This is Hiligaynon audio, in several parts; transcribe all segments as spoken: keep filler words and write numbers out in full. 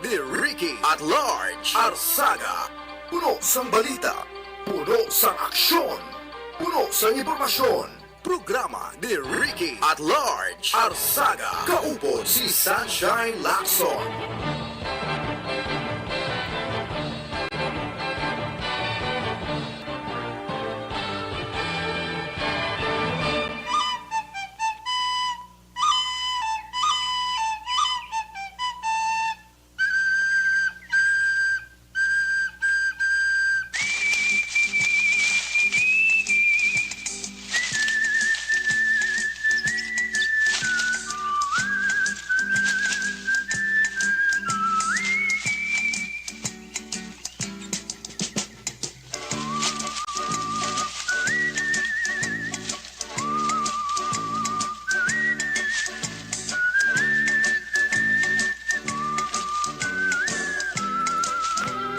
ni Ricky at Large Arsaga. Puno sang balita, puno sang aksyon, puno sang impormasyon. Programa ni Ricky at Large Arsaga. Kaupod si Sunshine Lacson.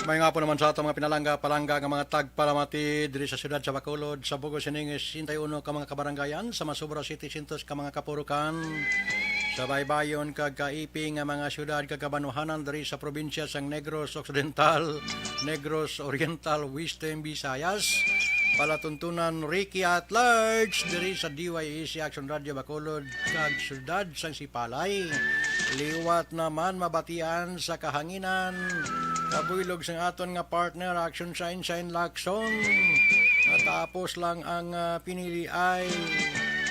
May nga po naman sa ato mga pinalangga-palangga nga mga tagpalamati diri sa siyudad sa Bacolod, sa bug-os sining sesenta y uno ka mga kabarangayan, sa masobra setecientos ka mga kapurukan, sa baybayon kag kaiping nga mga siyudad kag kabanwahanan diri sa probinsya sang Negros Occidental, Negros Oriental, Western Visayas, palatuntunan Ricky at Large diri sa D Y A C Action Radio Bacolod kag Siyudad sang Sipalay. Liwat naman mabatian sa kahanginan, kabuylog sang aton nga partner Action Shine Shine Lacson. Natapos lang ang, ah, pinili ay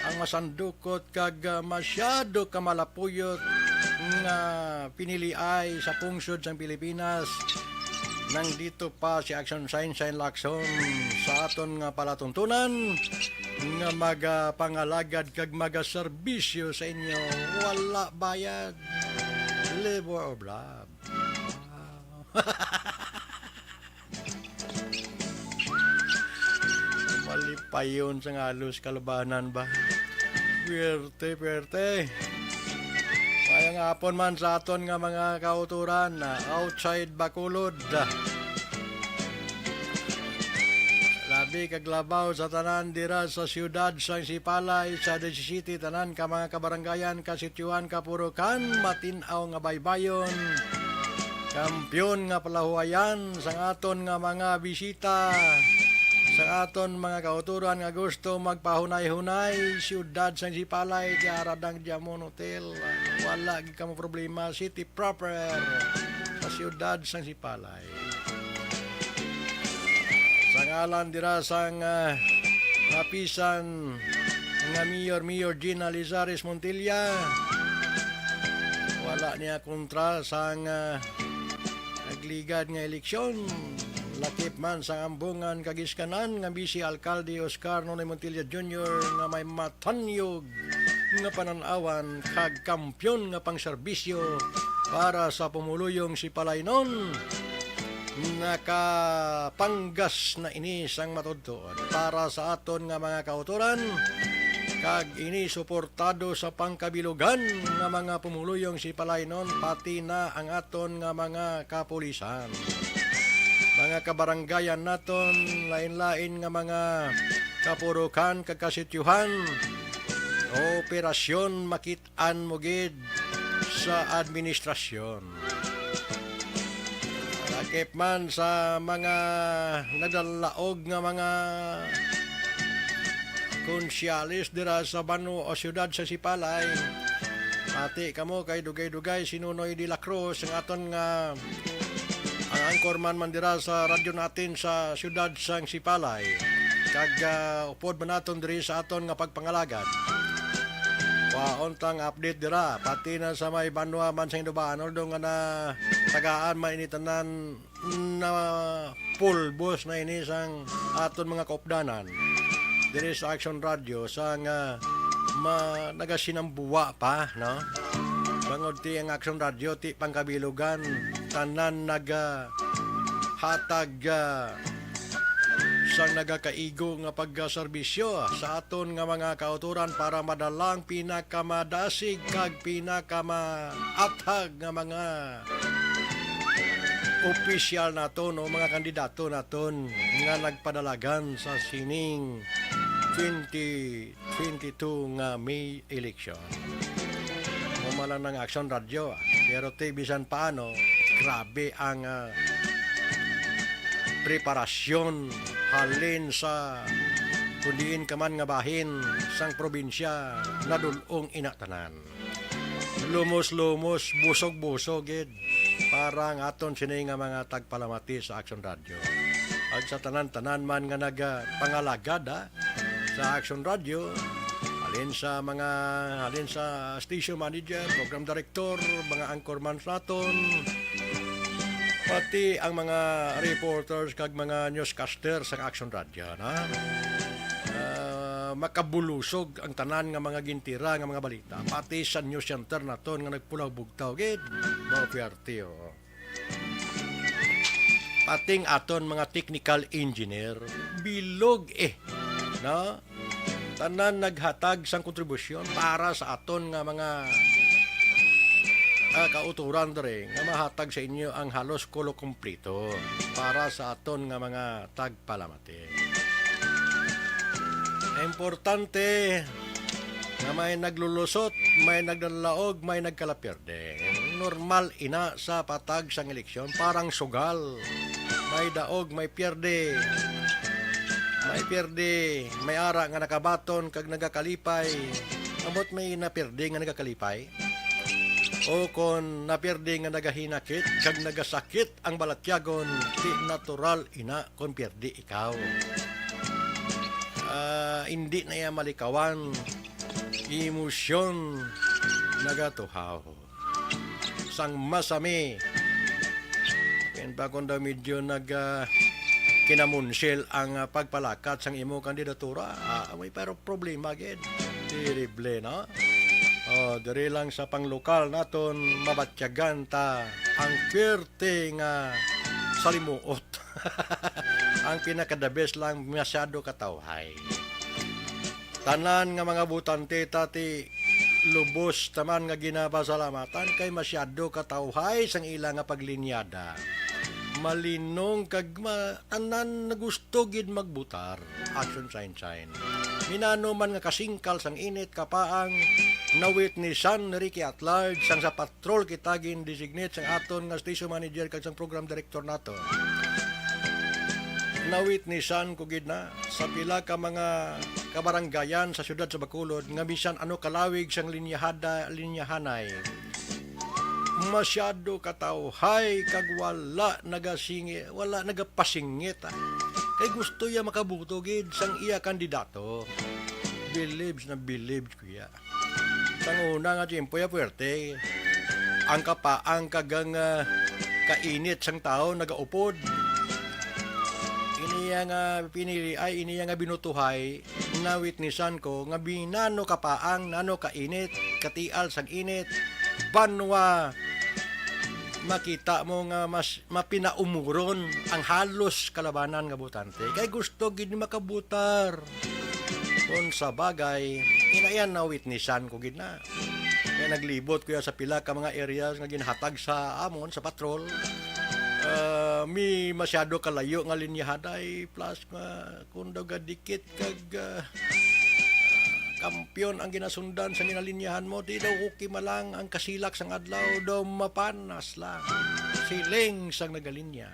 ang masandukot kag, ah, masyado kamalapuyot nga pinili ay sa pungsod sang Pilipinas. Nang dito pa si Action Shine Shine Lacson sa aton nga palatuntunan nga magapangalagad kag magaserbisyo sa inyo, wala bayad. Labor of love. Wow. Malipayon sang halos kalubanan ba? Pwerte, pwerte. Mayang hapon man sa aton nga mga kauturan, ah, outside Bacolod. Labi kag labaw sa tanan dira sa siyudad sang Sipalay, sa disisiti tanan ka mga kabarangayan, kasityohan, kapurukan, matin-aw nga baybayon. Kampiyon nga palahuwayan sang aton nga mga bisita, sang aton mga kauturan nga gusto magpahunay-hunay, siyudad sang Sipalay, ti ara dang Diamond Hotel. Wala gid kamo problema, city proper sa siyudad sang Sipalay. Sa ngalan dira sang, ah, kapisan nga Mayor, Mayor Gina Lizares Montilla, wala niya kontra sang, ah, nagligad nga eleksyon. Lakip man sang ambungan kag iskanan nga Vice Alkalde Oscar Nonoy Montilla Junior nga may matanyog nga panan-awan kag kampiyon nga pangserbisyo para sa pumuluyong Sipalaynon. Nakapanggas na ini sang matuod para sa aton nga mga kautoran, kag ini suportado sa pangkabilugan nga mga pumuluyong Sipalaynon, pati na ang aton nga mga kapulisan. Mga kabarangayan naton, lain-lain nga mga kapurukan kag kasityuhan, operasyon makit-an mo gid sa administrasyon. Lakip man sa mga nagdalaog nga mga konsyales dira sa banwa o siyudad sa Sipalay, pati kamo kay dugay-dugay si Nonoy de la Cruz, ang aton nga, ang anchorman man dira sa radyo natin sa siyudad sang Sipalay. Kag, ah, upod man naton diri sa aton nga pagpangalagad. Kwaon tang update dira, pati na sa may banwa man sa Indubaan, although nga na tagaan man ini tanan na pulbos na ini sang aton mga kaupdanan diri sa Action Radio, sa nga ma-, nagasinambuwa pa, no? Bangod ti ang Action Radio, ti pangkabilugan, tanan naga-, hatag, ah, sang nagakaigo nga pagserbisyo sa aton nga mga kautoran para madala ang pinakamadasig kag pinakamaathag nga mga opisyal naton o mga kandidato naton nga nagpadalagan sa sining twenty twenty-two nga May election. Human lang ang Action Radio, ah. Pero ti bisan paano, Grabe ang, ah, preparasyon halin sa kun diin ka man nga bahin sang probinsya, nadul-ong ina tanan. Lumos-lumos, busog-busog gid para ang aton sini nga mga tagpalamati sa Action Radio. Ag sa tanan-tanan man nga nagapangalagad, ah, sa Action Radio, halin sa mga, halin sa station manager, program director, mga anchormans naton, pati ang mga reporters kag mga newscaster sa Action Radio, na, ah, makabulusog ang tanan nga mga gintira nga mga balita, pati sa news center naton nga nagpulaw bugtaw gid, mao piyarte, oh. Pating aton mga technical engineer, bilog, eh, no? Tanan naghatag sang kontribusyon para sa aton nga mga, ah, kauturan diri nga mahatag sa inyo ang halos kulo kompleto para sa aton nga mga tagpalamati. Importante nga may naglulusot, may nagdalaog, may nagkalapierde. Normal ina sa patag sang eleksyon, parang sugal. May daog, may pierde. May pierde, may ara nga nakabaton kag nagakalipay. Ambot may napierde nga nagakalipay? O kon napierde nga nagahinakit kag nagasakit ang balatyagon, di natural ina kon pierde ikaw. Ah, indi na iya malikawan, emosyon nagatuhaw. Sang masami. Kaya pa kung daw medyo nag, ah, kinamunsil ang, ah, pagpalakat sang imo kandidatura, ah, may pero problema gid. Terrible, no? Oh, diri lang sa panglokal naton mabatyagan ta ang pirte nga salimuot. Ang pinaka-the best lang, masyado katawhay. Tanan nga mga botante tati, lubos taman nga ginapasalamatan kay masyado katawhay sang ila nga paglinyada. Malinong kag ma-, tanan na gusto gid magbutar. Action sign sign. Minano man nga kasingkal sang init kapaang nawitnisan ni Ricky at large sang sa patrol kita gin-designate sang aton nga station manager kag sang program director nato. Nawitnisan ko gid na sa pila ka mga kabaranggayan sa siyudad sa Bacolod nga bisan ano kalawig sang linyahada, linyahanay, masyado katawhay kag wala nagasingi-, wala nagapasingit, ah. Kay gusto iya makabuto gid sang iya kandidato. Bilibs na bilibs ko iya. Sang una nga tiyempo ya puwerte, ang kapaang kag ang, ah, kainit sang tawo nagaupod. Ini iya nga pinili ay ini iya nga binutuhay, nawitnisan ko nga binano kapaang nano kainit, katial sang init, banwa makita mo nga mas mapinaumuron ang halos kalabanan nga botante. Kay gusto gid makabutar. Kung sa bagay, inayan na witnessan ko gid na. Kaya naglibot ko ya sa pila ka mga areas nga ginhatag sa amon sa patrol. Ah, may masyado kalayo nga linyahaday, plus nga kung daw gadikit kag, ah, kampiyon ang ginasundan sa ginalinyahan mo, di daw okay man lang ang kasilak sang adlaw, daw mapanas lang. Siling sang nagalinya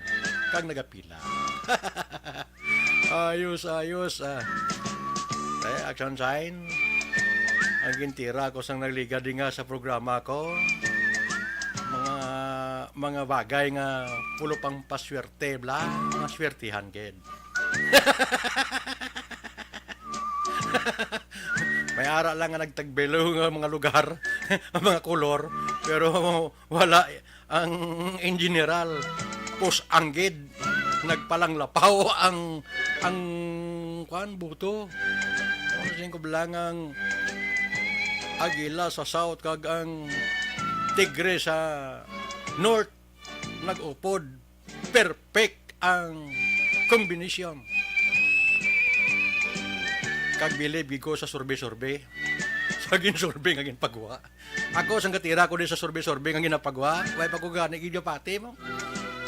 kag nagapila. Ayos, ayos, ah. Eh, action sign. Ang gintira ko sang nagligad nga sa programa ko. Mga, mga bagay nga pulo pang paswerte, bla. Mga swertihan, kid. May ara lang nga nagtagbelo nga mga lugar, mga kolor, pero wala ang in general. Pus-anggid, nagpalanglapaw ang, ang, kuan, buto. Ano sing kublang ang agila sa south kag ang tigre sa north nag-upod. Perfect ang combination. Kag bilib gid ko sa survey-survey. Sa gin-survey nga ginpagwa. Ako, sang gatira ko din sa survey-survey nga ginapagwa, way pa ko gani gid pati mo.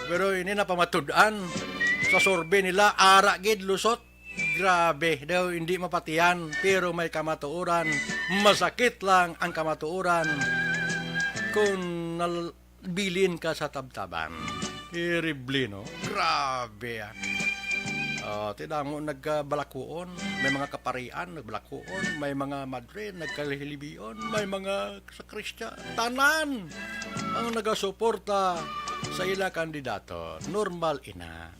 Pero ini napamatud-an sa survey nila, ara gid lusot. Grabe, daw hindi mapatiyan, pero may kamatuoran. Masakit lang ang kamatuoran. Kung nal-, bilin ka sa tabtaban. Terrible, no? Grabe, ah. Ah, ti damo nagkabalakuon, may mga kaparian nagbalakuon, may mga madre nagkalihilibion, may mga sakristya, tanan ang nagasuporta sa ila kandidato. Normal ina.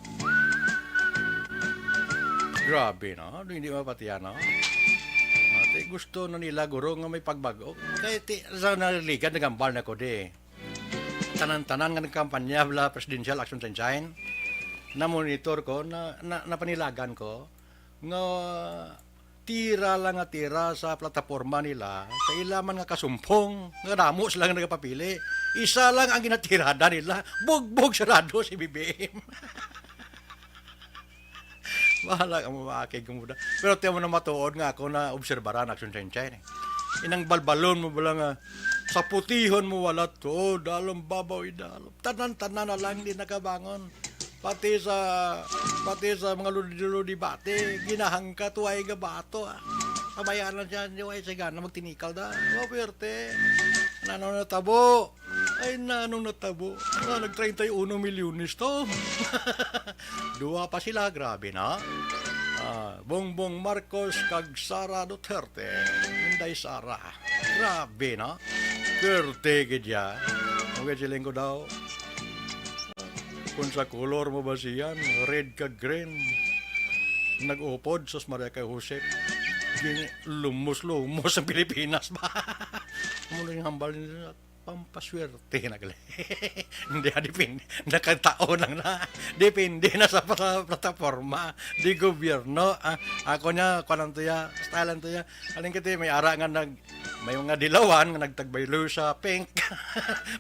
Grabe, no? Hindi mapatiyan, no? Ah, ti gusto na nila, guro, nga may pagbag-o. Kay ti, sa naligan, nagambal na ko di. Tanan-tanan nga nagkampanya bala Presidential Action Sunshine, na-monitor ko, na, na, napanilagan ko, nga tira lang nga tira sa plataporma nila, sa ila man nga kasumpong, nga damo sila nga nagapapili. Isa lang ang ginatirada nila, bugbog sarado si B B M. Bahala ka mo, maakig ka mo da. Pero tiyan mo na matuod nga ako na obserbaran, Action Sunshine, eh. Inang balbalon mo bala nga, sa putihon mo wala to, dalom babaw idalom. Tanan-tanan na lang di nakabangon. Pati sa, pati sa mga ludi-ludi bati, ginahangkat, way gabato, ah. Kabayanan siya, di way sigana magtinikal da. Oh, perte. Ano na tabo? Ay, nanong natabo? Nga nag treinta y uno milyones to. Duwa pa sila, grabe na. Ah, Bongbong Marcos kag Sara Duterte. Inday Sara. Grabe na. Perte gid ya. Ang siling ko daw, kung sa kolor mo ba siyan, red kag green, nag-upod, sus Maria kay Josep. Gini, lumos-lumos ang Pilipinas ba? Ano yung hambal nila? Pampaswerte na gali. Hindi, ah, depende. Nakataon lang na. Depende na sa pla-, plataforma. Di gobyerno. Ah, ako niya, kuwan lang to ya. Style lang to ya. Aling kiti, may ara nga nag-, may mga dilawan nga nagtagbaylo sa pink.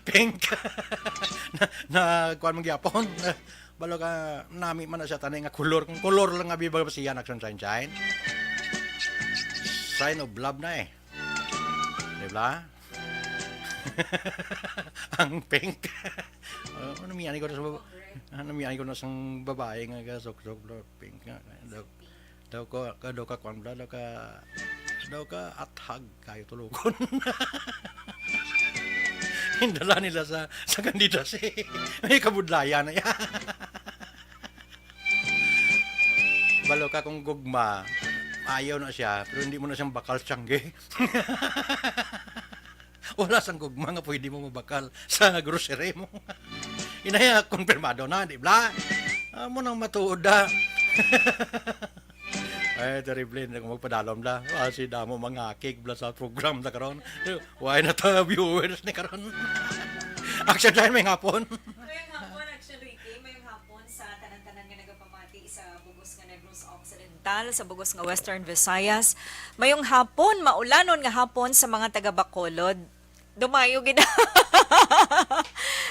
Pink. Na, na, kuwan, magyapon. Balo ka, nami man na siya tani nga kulor. Kung kulor lang nga biba siya, Action Sunshine. Sign of love na eh. Di ba? Ang pink. Oh, ano miyan ko na sa baba-, ano miyan ko na sang babae nga gasok-sok, pink nga. Daw, daw ka, ka, daw ka, kwan, daw ka, daw ka athag kayo tulukon. Hindala nila sa, sa kandidasi. May kabudlayan na yan. Balo ka kung gugma, ayaw na siya, pero hindi mo na siyang bakal tiyangge. Wala sang gugma nga pwede mo mabakal sa grocery mo. Inaya, konfirmado na, di ba? Amo nang matuod na. Ay, terrible, hindi ko magpadalom na. Ah, si damo mga kig bla sa program na karon. Why na ta viewers ni karon? Action time, may hapon. Mayong hapon, Action Ricky. Mayong hapon sa tanan-tanan nga nagapamati sa bugos nga Negros Occidental, sa bugos nga Western Visayas. Mayong hapon, maulanon nga hapon sa mga taga Bacolod. Dumayo gid.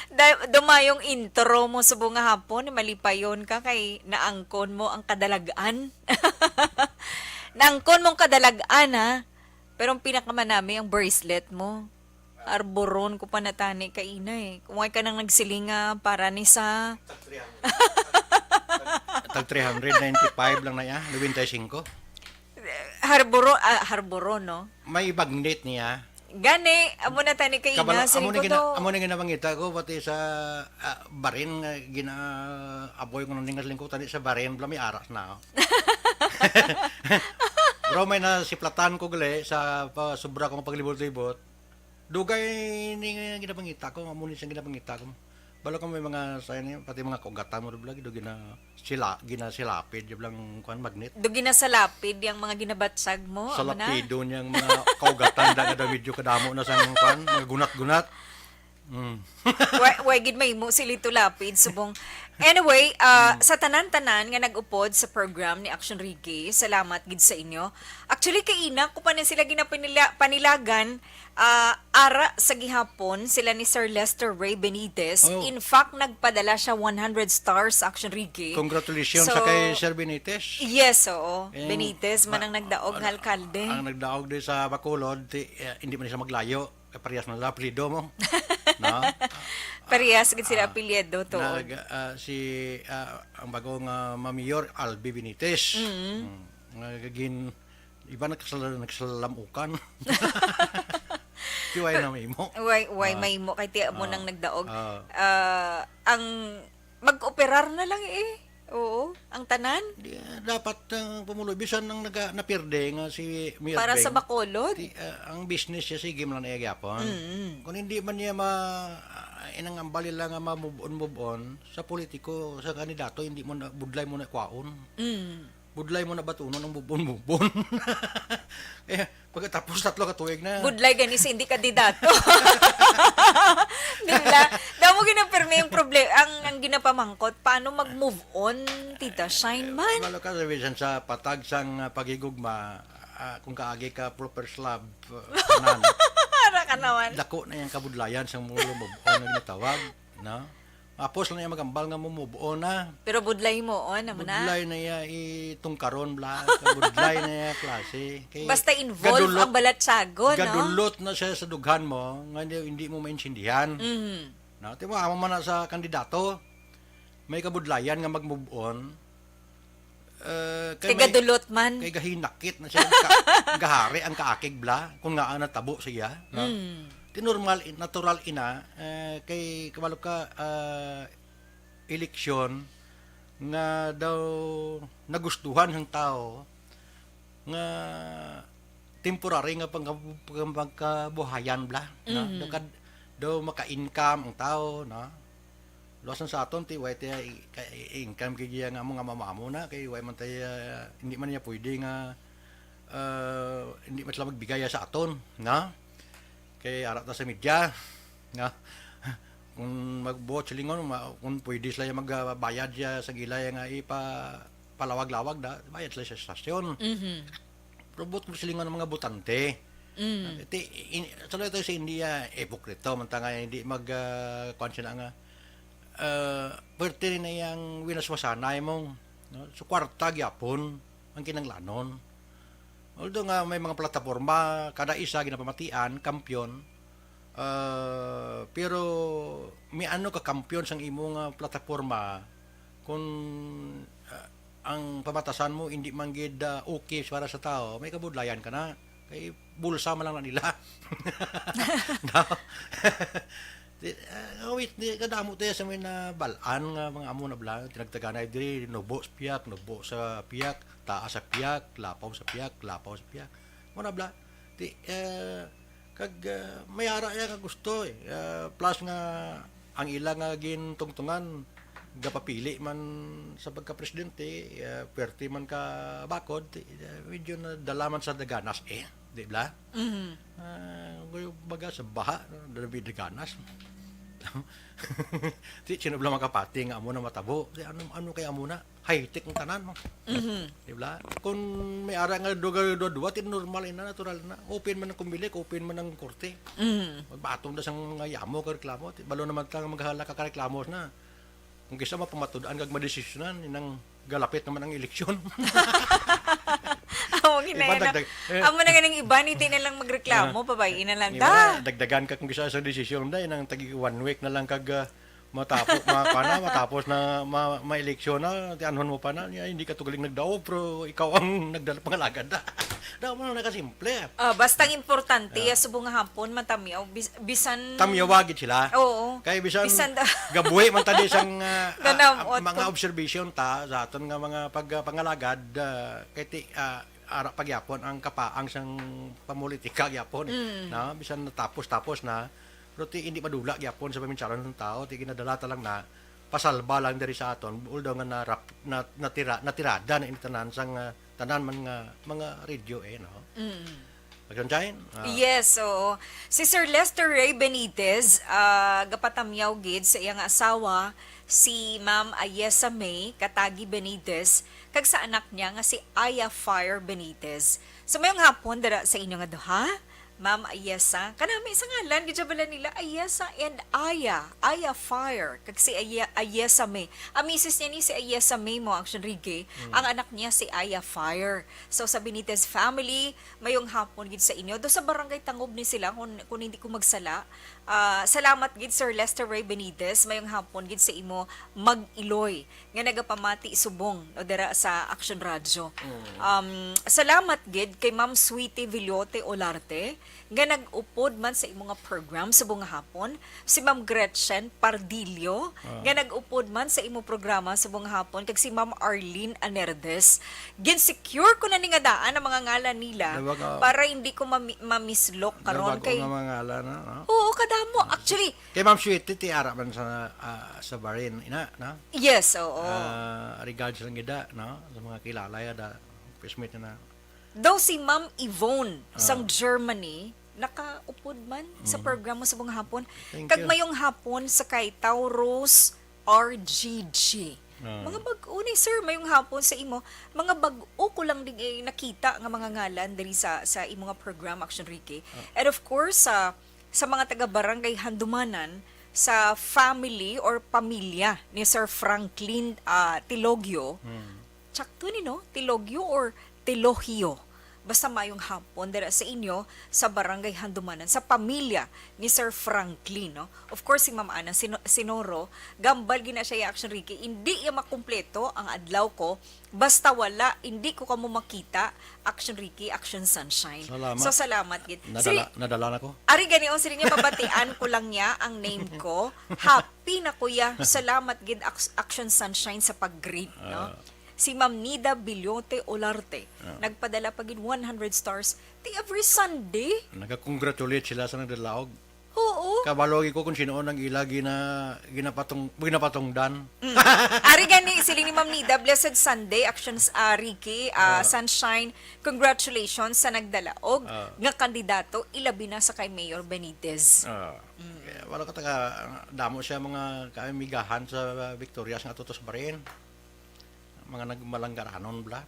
Da-, dumayong intro mo subong nga hapon, malipayon ka kay naangkon mo ang kadalag-an. Naangkon mo ang kadalag-an, ha? Pero ang pinakamanami ang bracelet mo. Arboron ko pa natani kaina eh. Kung ay ka nang nagsiling nga para ni sa Tag three hundred. Tag three hundred ninety-five lang na ya, nobenta y singko. Harboro-, ah, Harboro, no? May bagnet niya. Gani, amo na tani kaina, Kabalo, siling amo ko ni gina-, to. Amo ni ginapangita ko, pati sa, ah, barin nga gina-, aboy ko nang ningas lingkod, tani sa barin, bala may aras na, oh. Bro, may nasiplatan ko gali sa pa-, sobra kong paglibot-libot. Dugay ni nga ginapangita ko, amo ni siyang ginapangita ko. Balo ka may mga, sa ini, pati mga kaugatan mo, bala, do gina-, sila, ginasilapid, yung lang, kuwan, magnet. Do ginasalapid yung mga ginabatsag mo, amo na? Salapido niyang mga kaugatan, da nga daw medyo kadamo na sang, kuwan, mga gunat-gunat. Mm. Wa-, wa gid mahimo si Lito Lapid, subong. Anyway, ah, Mm. sa tanan-tanan nga nag-upod sa program ni Action Ricky, salamat gid sa inyo. Actually, kaina ko pa na sila ginapanila-, panilagan, ah, ara sa gihapon, sila ni Sir Lester Ray Benitez. Oh. In fact, nagpadala siya one hundred stars, Action Ricky. Congratulations So, sa kay Sir Benitez. Yes, oo. Eh, Benitez man ma-, ang nagdaog nga ah, alkalde. Ang nagdaog di sa Bacolod, ti-, eh, hindi man siya maglayo. Kay parehas man sa apelyido mo. No? Parehas gid sila Ah, apelyido, tuod. nag-, ah, si, ah, ang bagong, ah, mayor, Albi Benitez. Mm. Mm. Nga gin-, iba nagkasala-, nagsalamukan. Why na mahimo? Why, why Ah. mahimo? Kay tiya mo Ah. nang nagdaog. Ah. Ah, ang mag-operar na lang eh. Oo, ang tanan. Di, ah, dapat ang pumuloy, bisan ang naga-, napirde nga si Mayor Para sa Beng, Bacolod? Di, ah, ang business siya, sige man lang niya gyapon. Mm. Kung hindi man niya ma-, ah, inang ambali lang nga ma-move on, move on, sa politiko, sa kandidato, hindi mo na, budlay mo na kwaon. Mm. Budlay mo na batunon ang move on, move on. Eh, pagkatapos tatlo ka tuig na. Budlay gani sa hindi kandidato. Di ba? Damo ginapirmi yung problem, ang, ang ginapamangkot, paano mag-move on, Tita Shine man? Malo ka, sa bisan sa patag sang, ah, paghigugma, ah, kung kaagi ka proper slab, ah, tanan. Ara ka naman. Dako na yung kabudlayan sang move on nga ginatawag, no? Apos lang niya magambal nga mo-move on na. Pero budlay mo, on, amo na. Budlay na iya itungkaron, bla. Budlay na iya klase. Kay Basta involve gadulot, ang balatsago, no? Gadulot na siya sa dughan mo, nga hindi, hindi mo maintindihan. Mhm. No? Di ba, amo man na sa kandidato, may kabudlayan nga mag-move on. Eh, kay Kay may, gadulot man. Kay gahinakit na siya, ka-, gahari ang kaakig bla, kung nga ang natabo siya, no? Mm. Ti normal, natural ina, eh, kay kabalo ka, ah, eleksyon nga daw nagustuhan ng tao nga temporary nga pangkab-, pang-, pangkabuhayan bla, no? Mm. Daw kad-, daw maka-income ang tao, no? Luwas na sa aton, ti, way ti, i-, ka-, i-, income kay giya nga amo nga mamo-amo na, kay way man tayo, ah, hindi man niya pwede nga, ah, hindi man sila magbigay sa aton, na? Kay ara ta sa media, nga, kung magbuot silingon, ma-, kung pwede sila magbayad siya sa gilay nga ipa-, palawag-lawag na, bayad sila sa estasyon. Mhm. Pero buot ko silingon ang mga botante. Mm. Ti, in, sa, sa India, ipokrito, man ta nga hindi mag, ah, kuwan sila nga, ah, pwerte rin na iyang winaswasanay mong, no? So, kwarta gyapon ang kinanglanon. Although nga may mga plataporma, kada isa ginapamatian, kampiyon, ah, pero may ano ka kampiyon sang imo nga plataporma, kung, ah, ang pamatasan mo hindi man gid, ah, okay para sa tao, may kabudlayan ka na. Kay bulsa man lang na nila. No? Di, ah, wait, di, kadamo tayo sa may nabal-an nga mga amo na bla, tinagtaganay diri, nubo sa piyak, nubo sa piyak, taas sa piyak, lapaw sa piyak, lapaw sa piyak. Mo na bla. Di, eh, kag, ah, may ara iya nga gusto, eh. Ah, plus nga ang ila nga gintungtungan, gapapili man sa pagka-presidente, ah, pwerte man ka bakod, eh, medyo nadala man sa daganas, eh. Di bla? Mhm. Ah, baga sa baha, no? Dalabi daganas. Di, sino bla makapati nga amo na matabo? Di, ano, ano kaya amo na? High-tech ang tanan mo. Mhm. Di bla? Kung may ara nga duga-duwa, ti normal ina, natural na. Open man ang kumilik, open man ang korte. Mhm. Magbaton na sang mga yamo ka reklamo. Ti, balo naman lang maghala ka ka reklamo na. Kung kisa mapamatud-an kag madesisyonan, inang galapit naman ang eleksyon. Amo gina, Iba, no? dagdag, eh. Amo na ganing iba, hindi na lang magreklamo, Ah. pabay-i na lang. Iba Da! na, dagdagan ka kung kisa sa desisyon, da, inang tagi one week na lang kag, ah, matapos, ma-, pa na, matapos na, ma-, ma-eleksyon na, ti anhon mo pa na, niya, hindi ka tugaling nagdaog, pero ikaw ang nagdala pangalagad, da. Da, mo na nakasimple. Ah, basta ang importante, Ah. subong nga hapon, matamyaw, bis-, bisan Tamyawa gid sila. Oo. Kay bisan Bisan da- gabuhi man ta di sang, ah, ah, Ganam, ah, mga otro. observation ta sa aton nga mga pag-, ah, pangalagad, ah, kay ti-, ah, ara pa gyapon ang kapaang sang pamulitika gyapon, eh. Mm. Na, bisan natapos-tapos na, pero ti hindi madula gyapon sa paminsyaran ng tao, ti ginadala ta lang na pasalba lang diri sa aton, although nga narap-, na-, natira-, natirada na ini tanan sang, ah, tanan man nga mga radio, eh, no? Mm. Sunshine? Ah. Yes, oo. Si Sir Lester Ray Benitez, ah, gapatamyaw gid sa iyang asawa, si Ma'am Ayesa May Katagi Benitez, kag sa anak niya nga si Aya Fire Benitez. So, mayong hapon dira sa inyo nga duha, Ma'am Ayesa. Kanami sa ngalan, gid bala nila, Ayesa and Aya. Aya Fire, kag si Aya-, Ayesa May. Ang misis niya ni si Ayesa May mo, Action Ricky. Hmm. Ang anak niya si Aya Fire. So, sa Benitez family, mayong hapon gid sa inyo. Do sa Barangay Tangob ni sila, kung, kung hindi ko magsala, Ah, salamat gid, Sir Lester Ray Benitez. Mayong hapon gid sa imo, mag-iloy nga nagapamati subong, no, dira sa Action Radio. Um, salamat gid kay Ma'am Sweetie Villote Olarte nga nag-upod man sa imo nga program subong nga hapon, si Ma'am Gretchen Pardillo nga nag-upod man sa imo programa subong nga hapon, kag si Ma'am Arlene Anerdes. Gin-secure ko na ni nga daan ang mga ngalan nila Dawag, ah, para hindi ko mami- mamislok karon Dawag ko kay nga mga ngalan, no? Oo, kadamo. Actually, Kay Ma'am Sweetie, ti ara man sa, ah, sa Bahrain, ina, no? Yes, oo. Ah, regards lang gida, no? Sa mga kilala ya da, fishmate na. Daw si Ma'am Yvonne sang Ah. Germany, nakaupod man sa Mm. programa sa mga hapon. Thank Kag you. mayong hapon sa kay Taurus R G G. Ah. Mga bag-o ni, sir, mayong hapon sa imo. Mga bag-o ko lang din, eh, nakita nga mga ngalan diri sa, sa imo nga program, Action Ricky. Ah. And of course, sa, sa mga taga Barangay Handumanan, sa family or pamilya ni Sir Franklin, ah, Tilogyo, Hmm. Tsakto ni, no? Tilogyo or Tilogyo? Basta mayong hapon dira sa inyo, sa Barangay Handumanan, sa pamilya ni Sir Franklin, no? Of course, si Ma'am Ana Sino- Sinoro, gambal gina siya, Action Ricky, hindi ya makumpleto ang adlaw ko, basta wala, hindi ko kamo makita, Action Ricky, Action Sunshine. Salamat. So, salamat gid. Nadala, Sili- nadala na ko. Ari gani, oh, sila niya, mabatian ko lang niya ang name ko. Happy na, kuya. Salamat gid, Ac- Action Sunshine, sa pag-greet, no? Ah. Si Ma'am Nida Bilyote Olarte, Ah. nagpadala pa gid one hundred stars. Ti every Sunday? Nagka-congratulate sila sa nagdalaog. Oo. Kabalo gid ko kung sino ang ila gina-, ginapatong-, ginapatungdan. Mm. Ari gani, siling ni Ma'am Nida, "Blessed Sunday, Actions, ah, Ricky, ah, Ah. Sunshine. Congratulations sa nagdalaog Ah. nga kandidato, ilabi na sa kay Mayor Benitez." Ah. Mm. Kaya wala ka taga, damo siya mga kaamigahan sa Victorias nga tutos Bahrain. Mga nagmalanggaranon bala.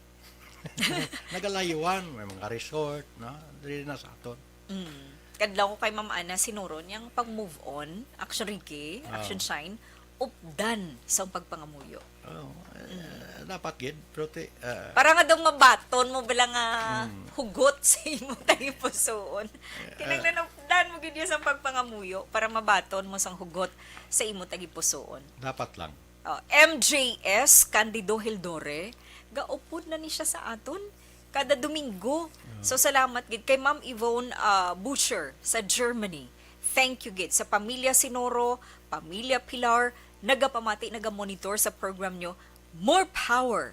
Nagalayuan, may mga resort, no? Dili na sa aton. Mm. Kadlaw ko kay Ma'am Ana, sinuro niyang pag-move on, Action Ricky, Ah. Action Shine, updan sa pagpangamuyo. Oh, eh, Mm. dapat gid, pero ti-, ah, Para nga daw mabaton mo bala nga Mm. hugot sa imo tagipusoon. Eh, Kinahanglan updan mo gid iya sa pagpangamuyo para mabaton mo sang hugot sa imo tagipusoon. Dapat lang. Oh, M J S Candido Hildore, gaupod na ni siya sa aton kada Domingo. Ah. So, salamat gid kay Ma'am Yvonne, ah, Buscher sa Germany. Thank you gid sa pamilya Sinoro, pamilya Pilar, nagapamati, nagamonitor sa program nyo. More power.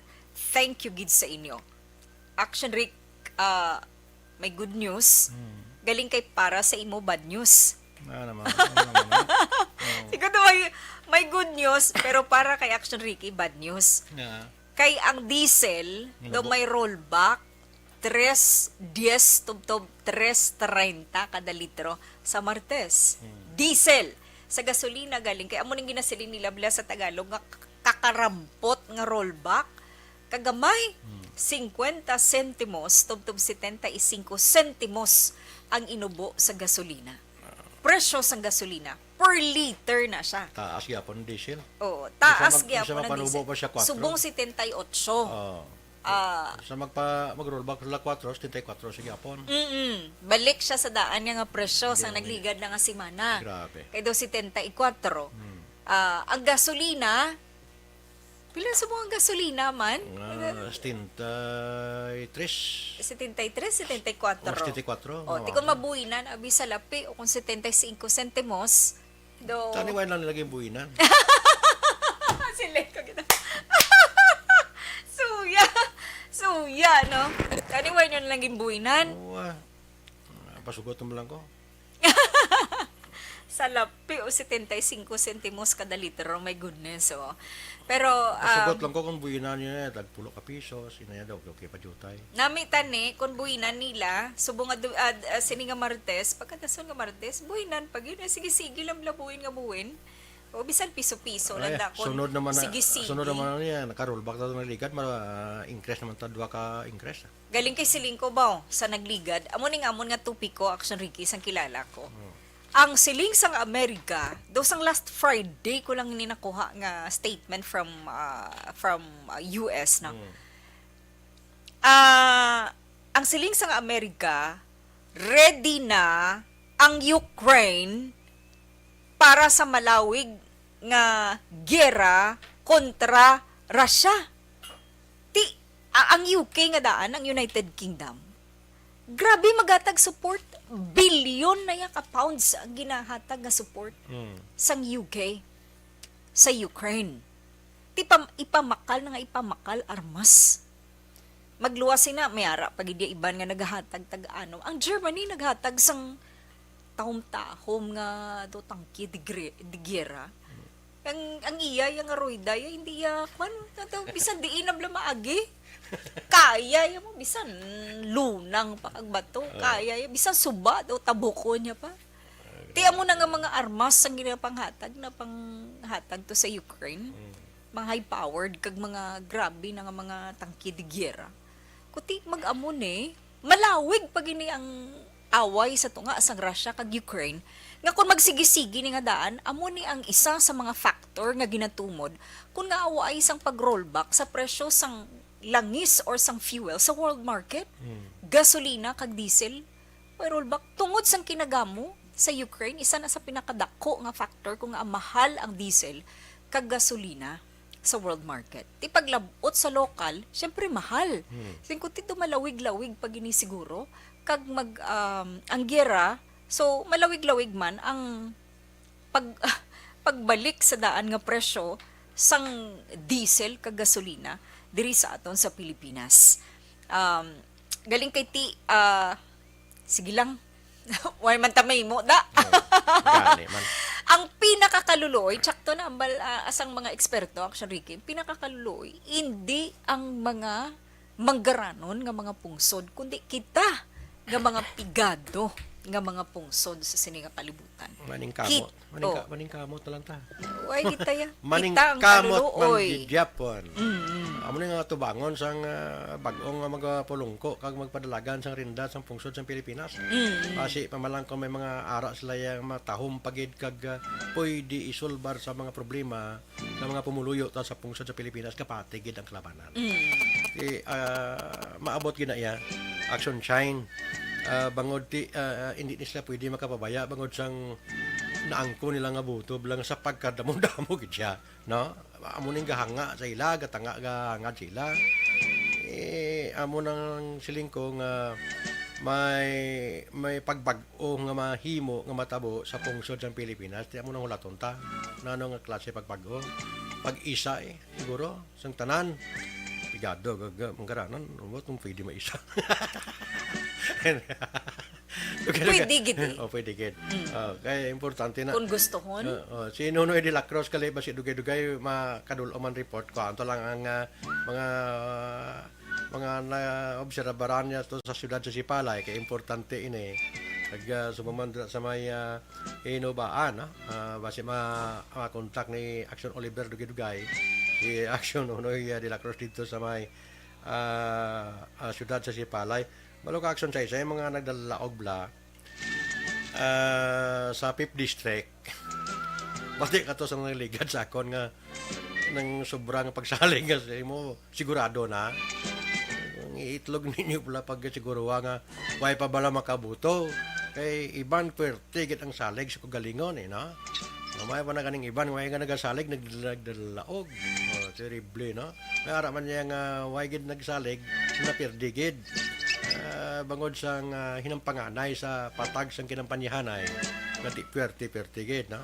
Thank you gid sa inyo. Action Rick, ah, may good news. Hmm. Galing kay para sa imo, bad news. Ah, naman. Ano naman, ah? Oh. Siguro may, may good news, pero para kay Action Ricky, bad news. Yeah. Kay ang diesel, Ano daw ba? may rollback, tres dies tubtob tres treinta kada litro sa Martes. Hmm. Diesel. Sa gasolina galing. Kay amo ning ginasiling nila bala sa Tagalog nga k-, kakarampot nga rollback. Kagamay, Hmm. singkwenta sentimos tubtob setenta y cinco sentimos ang inubo sa gasolina. Ah. Presyo sang gasolina per liter na siya. Taas gyapon ang diesel. Oo, Isa taas mag-, isa gyapon ang magpanubo diesel. pa siya, kwatro. Subong setenta y ocho. Oo. Ah. Sa magpa-, mag-rollback sila kwatro, setenta y kwatro sa gyapon. Mm-mm. Balik siya sa daan niya nga presyo sa Grabe. nagligad na nga semana. Grabe. Kay daw setenta y kwatro. Hmm. Ah, ang gasolina, pila sa mga gasolina man? Mga setenta y tres. Setenta y tres, setenta y kwatro. O, setenta y kwatro, O, mga ti kung ano. mabuhinan, abi sa lapi, o kung setenta y cinco sentimos, do. Tani, wala na lagi buhinan. Sila ko kita. Suya. Suya, no? Tani, wala na lagi buhinan. Oo, ah. Ah, pasugot mo lang ko. Sa lapi o setenta y cinco sentimos kada litro, my goodness, oh. Pero, Pasugot um, lang ko kung buhinan niya, tagpulo ka pisos, ina niya daw, okay pa jutay. Nami tani, kung buhinan nila, subong nga du-, ah, ah, sini nga Martes, pagkadason nga Martes, buhinan pa gyud, sige-sige lang labuin nga buhin. O bisan piso-piso lang Ay, da, kung sunod naman na, sige-sige. sunod naman na niya, naka-rollback na ito ng ligad, ma-, increase naman ta, duha ka increase. Galing kay siling ko ba, sa nagligad, amo ning amon nga topiko, Action Ricky, sang kilala ko. Hmm. Ang siling sang Amerika, daw sang last Friday ko lang ini nakuha nga statement from, ah, from, ah, U S, no? Hmm. Ah, ang siling sang Amerika, ready na ang Ukraine para sa malawig nga giyera kontra Russia. Ti, a-, ang U K nga daan, ang United Kingdom, grabe maghatag support. Bilyon na ya ka pounds ang ginahatag nga support Mm. sang U K sa Ukraine. Ti pam-, ipamakal na nga ipamakal armas. Magluwas sina, may ara pa gid ya iban nga naghatag tag ano. Ang Germany naghatag sang tahom-tahom nga do tangke de gre-, de guerra. Ang, ang iya, yang aroy day, hindi ya, kwan, nato, bisan diin na bala maagi. Kaya ya mo, bisan lunang pa kag bato. Ah. Kaya ya, bisan suba, do tabukon niya pa. Ah, Ti amo na nga mga armas ang ginapanghatag na panghatag to sa Ukraine. Mm. Mga high-powered kag mga grabe na nga mga tangke de guerra. Kuti mag-amo ni, malawig pa gini ang away sa tunga sang Russia kag Ukraine, nga kung magsigi-sigi ni nga daan, amo ni ang isa sa mga factor nga ginatumod kung nga away sang pag-rollback sa presyo sang langis or sang fuel sa world market, Mm. gasolina kag diesel. May rollback tungod sang kinagamo sa Ukraine, isa na sa pinakadako nga factor kung nga mahal ang diesel kag gasolina sa world market. Ti paglab-ot sa lokal, syempre mahal. Hmm. Singkuti do malawig-lawig pa gini siguro kag mag, um, ang giyera, so malawig-lawig man ang pag pagbalik sa daan nga presyo sang diesel kag gasolina diri sa aton sa Pilipinas. Um, galing kay ti, ah, sige lang. Why man ta mahimo, da? Oh, gani man. Ang pinakakaluloy, tsakto na, ambal, ah, asang mga eksperto, Action Ricky, ang pinakakaluloy, hindi ang mga manggaranon nga mga pungsod, kundi kita nga mga pigado nga mga pungsod sa sini nga kalibutan. Maning Kit-, kamot. Maning ka-, oh. Maning kamot na lang ta. Way kita ya. Maning Kita ang kamot man kaluloy. Gid yapon. Mm, mm. Amo ni nga tubangon sang, ah, bag-ong nga magpulungko kag magpadalagan sang rindat sang pungsod sang Pilipinas. Mm, mm. Basi pa man lang kung may mga ara sila yang matahom pa gid kag, ah, pwede isulbar sa mga problema sa mga pumuluyo ta sa pungsod sa Pilipinas, kapati gid ang kalabanan. Mm. Ti, ah, maabot gid na iya, Action Shine. Ah, bangod ti, ah, hindi ni sila pwede makapabaya bangod sang naangkon nila nga buto lang sa pagkadamo-damo gid siya, no? Amo ning gahanga sa ila, gatanga, gahangad sa ila. Eh, amo nang siling ko nga may, may pagbag-o nga mahimo nga matabo sa pungsod sang Pilipinas. Ti amo nang hulaton ta. Nano nga klase pagbag-o? Pag-isa, eh, siguro. Sang tanan, pigado, gaga, manggaranon, ano ba itong pwede maisa? Pwede gid eh. Oh, pwede gid. Mm. Ah, kaya importante na. Kung gustohon. Ah, oh, si Nonoy de la Cruz, kali ba si Dugay-Dugay, makadul-o man report ko. Anto lang ang, ah, mga, mga naobserbaran niya to sa siyudad sa Sipalay, kay importante ini. Kag, ah, sumamandra sa may, ah, Inubaan, no? Ah, basi ma-, ma-contact ni Action Oliver Dugay-Dugay, si Action Unoy, ah, de la Cruz dito sa may, ah, ah, siyudad sa Sipalay. Balo ka Action sa isa, yung mga nagdalaog bla, ah, sa Fifth District. Pati ka to sa mga ligad sa akon nga nang sobrang pagsalig nga sa imo. Sigurado na. Ang iitlog ninyo pala pag siguruha nga way pa bala makabuto. Kay iban, pwerte gid ang salig sa kagalingon, eh, no? Mamay pa na ganing iban, way nga nagasalig, nag-, nagdalaog. Oh, terrible, no? May ara man niya nga way gid nagsalig, napirdi gid. Ah, bangod sa nga hinampanganay sa patag sang kinampanyahanay, nga ti-, pwerte-pwerte gid, no?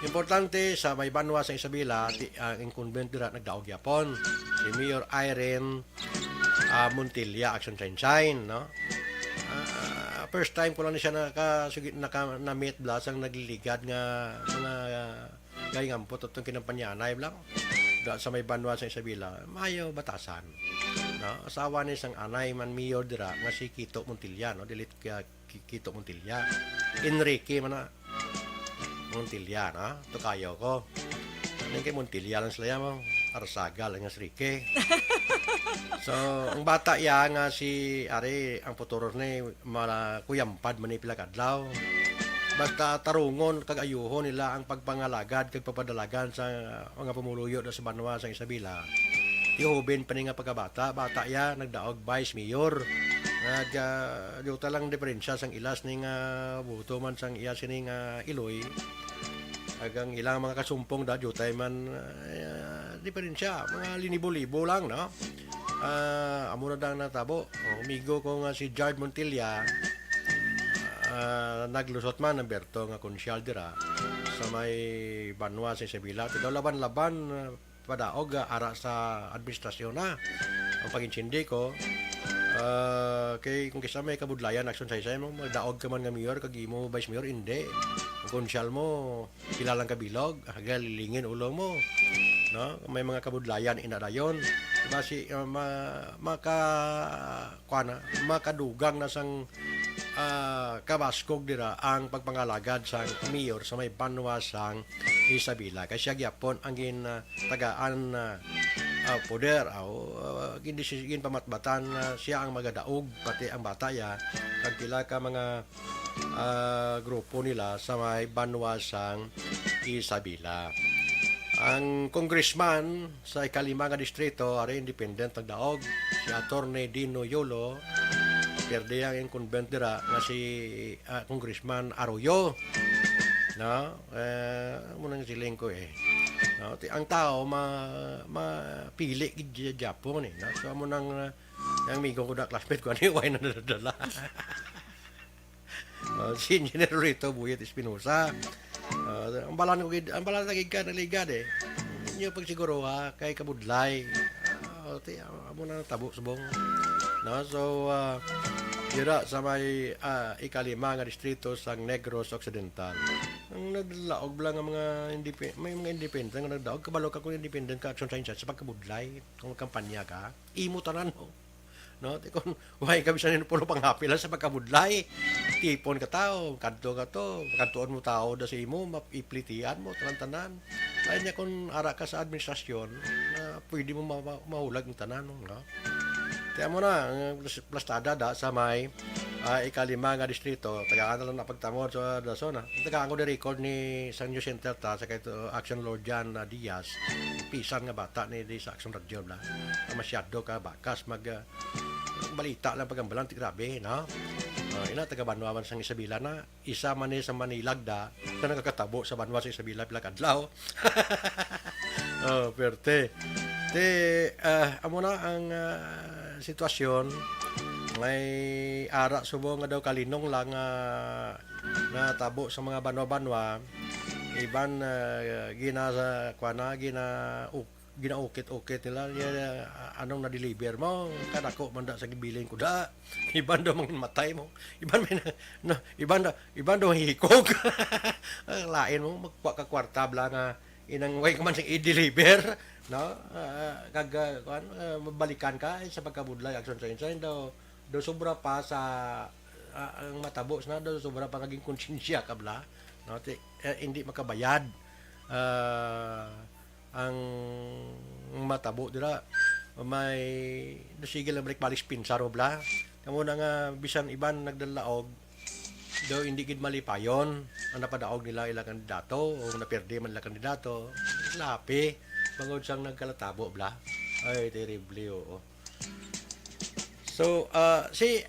Importante, sa may banwa sa Isabela, ti-, ang incumbent dira nagdaog yapon. Si Mayor Irene ah, Montilla, Action Sunshine, no? Ah, first time ko lang ni siya nakasugi-, naka-, na-meet bla sang nagliligad nga mga, ah, gahingampot atong kinampanyanay bla. Da sa may banwa sa Isabela, maayo batasan. No? Asawa ni sang anay man mayor dira nga si Kito Montilla, no? Dili kaya Ki-, Kito Montilla. Enrique man na. Montilla, na? Tukayo ko. Ano kay Montilla lang sila mo? Arsaga lang nga si Ricky. So, ang bata iya nga si Ari, ang puturos ni mala-, kuyampad man ni pila kadlaw. Basta tarungon kag ayuhon nila ang pagpangalagad kag pagpadalagan sa mga pumuluyo na sa banwa sa Isabela. Ti hubin pa ni nga pagkabata, bata iya, nagdaog vice mayor. Nag, ah, duta lang diferensya sang ilas ni nga buto man sang iya sini nga iloy. Kag ang ilang mga kasumpong da, diutay man, ah, diferensya, mga linibo-libo lang, no? Ah, amo na dang natabo. O, amigo ko nga si Jard Montilla, ah, naglusot man ang Berto nga konsyal dira sa may banwa sa Isabela. Ti daw laban-laban, ah, padaog, ah, ara sa administrasyon na. Ang pag-intindi ko, ah, kay kung kisa may kabudlayan, Action Saysay, mo, magdaog ka man nga mayor, kag imo vice mayor, hindi. Ang konsyal mo, kilalang kabilog, ah, galilingin ulo mo. No? May mga kabudlayan, ina dayon. Basi, ah, ma-, maka-, kuwan na, makadugang na sang, ah, kabaskog dira ang pagpangalagad sang mayor sa may banwa sang Isabela. Kay siya gyapon ang gin, ah, tagaan, ah, ah, poder, aw, ah, gin-, gin pamatbatan nga siya ang magadaog, pati ang bata ya, kag pila ka mga, ah, grupo nila sa may banwa sang Isabela. Ang congressman sa ikalima nga distrito, ari independent nagdaog, si Attorney Dino Yolo, pierde ang incumbent dira nga si, ah, Congressman Arroyo. No? Eh, amo nang siling ko eh. No? Ti-, ang tao ma-, mapili gid gyapon eh. No? So, amo nang, ah, ang amigo ko na classmate ko, ano yung why na nadala? Oh, si Engineer Rito Buyet Espinosa. Ah, ang balan ko gid, ang balan lagi ka naligad eh. Inyo pagsiguro ha, kay kabudlay. Ah, ti, amo na tabo subong. No, so, ah, dira sa may, ah, ikalima nga distrito sa Negros Occidental. Ang naglaog lang ang mga indepe-, may mga independent nga nagdaog, kabalo ka kung independent ka, Action Saysay, sa pagkabudlay, kung magkampanya ka, imo tanan mo. No? Ti kon, why ka bisan puno panghapil lang sa pagkabudlay? Tipon ka tao, kadto ka to, kadtuon mo tao da sa imo, mapiplitian mo, tanan-tanan. Kaya niya kung ara ka sa administrasyon, na pwede mo ma-, ma-, mahulag ang tanan, no? Kaya mo na, ang plas-, plastada da sa may, ah, ikalima nga distrito, tagaan na lang na pagtamod sa dason, ah. Tagaan ko di record ni sang News Center ta, sa kay to, Action Lord Jan, ah, Diaz, pisan nga bata ni di sa Action Radio, bla. Ang masyado ka bakas mag, ah, balita lang pag ang balanti, grabe, no? Ah, ina, taga banwa man sang Isabela na, isa man ni sa Manila da, sa nakakatabo sa banwa sa Isabela, pila kadlaw. Oh, perte. Te, ah, amo na ang, ah, sitwasyon. May ara subo nga daw kalinong lang, ah, natabo sa mga banwa-banwa. Iban, ah, gina-, kuwan na, gina-, ginaukit-ukit nila, ya, ah, anong na-deliver mo? Kadako man da sa gibilin ko da. Iban daw mangin matay mo. Iban may na, na, iban da, iban daw hikog. Ang lain mo, magkuha ka kwarta bla nga inang way ka man sing i-deliver, no? Ah, kag, ah, kuwan, ah, mabalikan ka, eh, sa pagkabudlay, Action Saysay, daw, daw sobra pa sa, ah, ang matabo na, daw sobra pa naging konsensya ka bla, no? Ti, eh, hindi makabayad. Ah, ang matabo dira, may, sige lang balik-balik sa pinsar mo bla. Kamo na nga, bisan iban nagdalaog, daw hindi gid malipayon ang napadaog nila ila kandidato o naperde man ila kandidato. Lapi, bangod sang nagkalatabo bla. Ay, terrible, oo. So, ah, si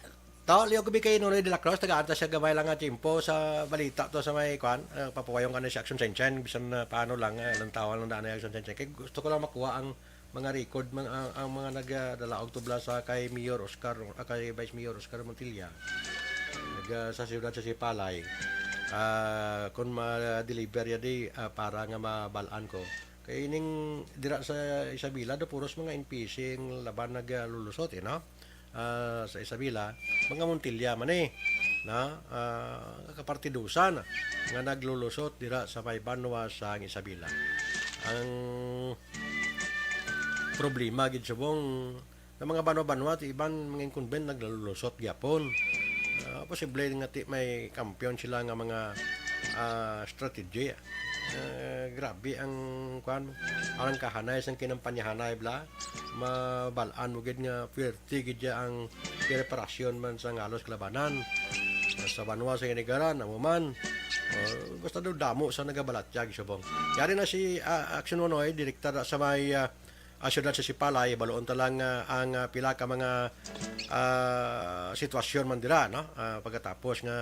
Tao, liog kami kay Nonoy de la Cruz, tagaan ta siya gamay lang nga tiyempo sa balita to sa may, kwan, ah, papuwayon ka na si Action Sensen, bisan na paano lang, ah, lantawan lang daan na Action Sensen. Kay gusto ko lang makuha ang mga record, mga, ang, ang mga nagdalaog tubla sa kay Mayor Oscar, ah, kay Vice Mayor Oscar Montilla. Nag, ah, sa siyudad sa Sipalay. Ah, kung ma-deliver ya di, ah, para nga mabalaan ko. Kay ining dira sa Isabela, do puros mga N P C ang laban naglulusot, eh, no? Ah, sa Isabela, mga Montilla man, eh, na, ah, kapartidusan nga naglulusot dira sa may banwa sa Isabela. Ang problema gid subong na mga banwa-banwa, ti iban mga incumbent naglulusot gyapon. Ah, posible nga ti may kampiyon sila nga mga, ah, strategy. Eh, grabe ang, kwan, ang kahanay sang kinampanyahanay, bla. Mabal-an mo gid nga puwerte gid ya ang preparasyon man sa ngalos kalabanan. Sa banwa sa Inigaran, amo man. Oh, basta daw damo sa nagabalatyag, subong. Yari na si, ah, Action Nonoy, direkta na sa may, ah, ah, siyudad sa Sipalay, baloon ta lang, ah, ang, ah, pila ka mga, ah, sitwasyon man dira, no? Ah, pagkatapos nga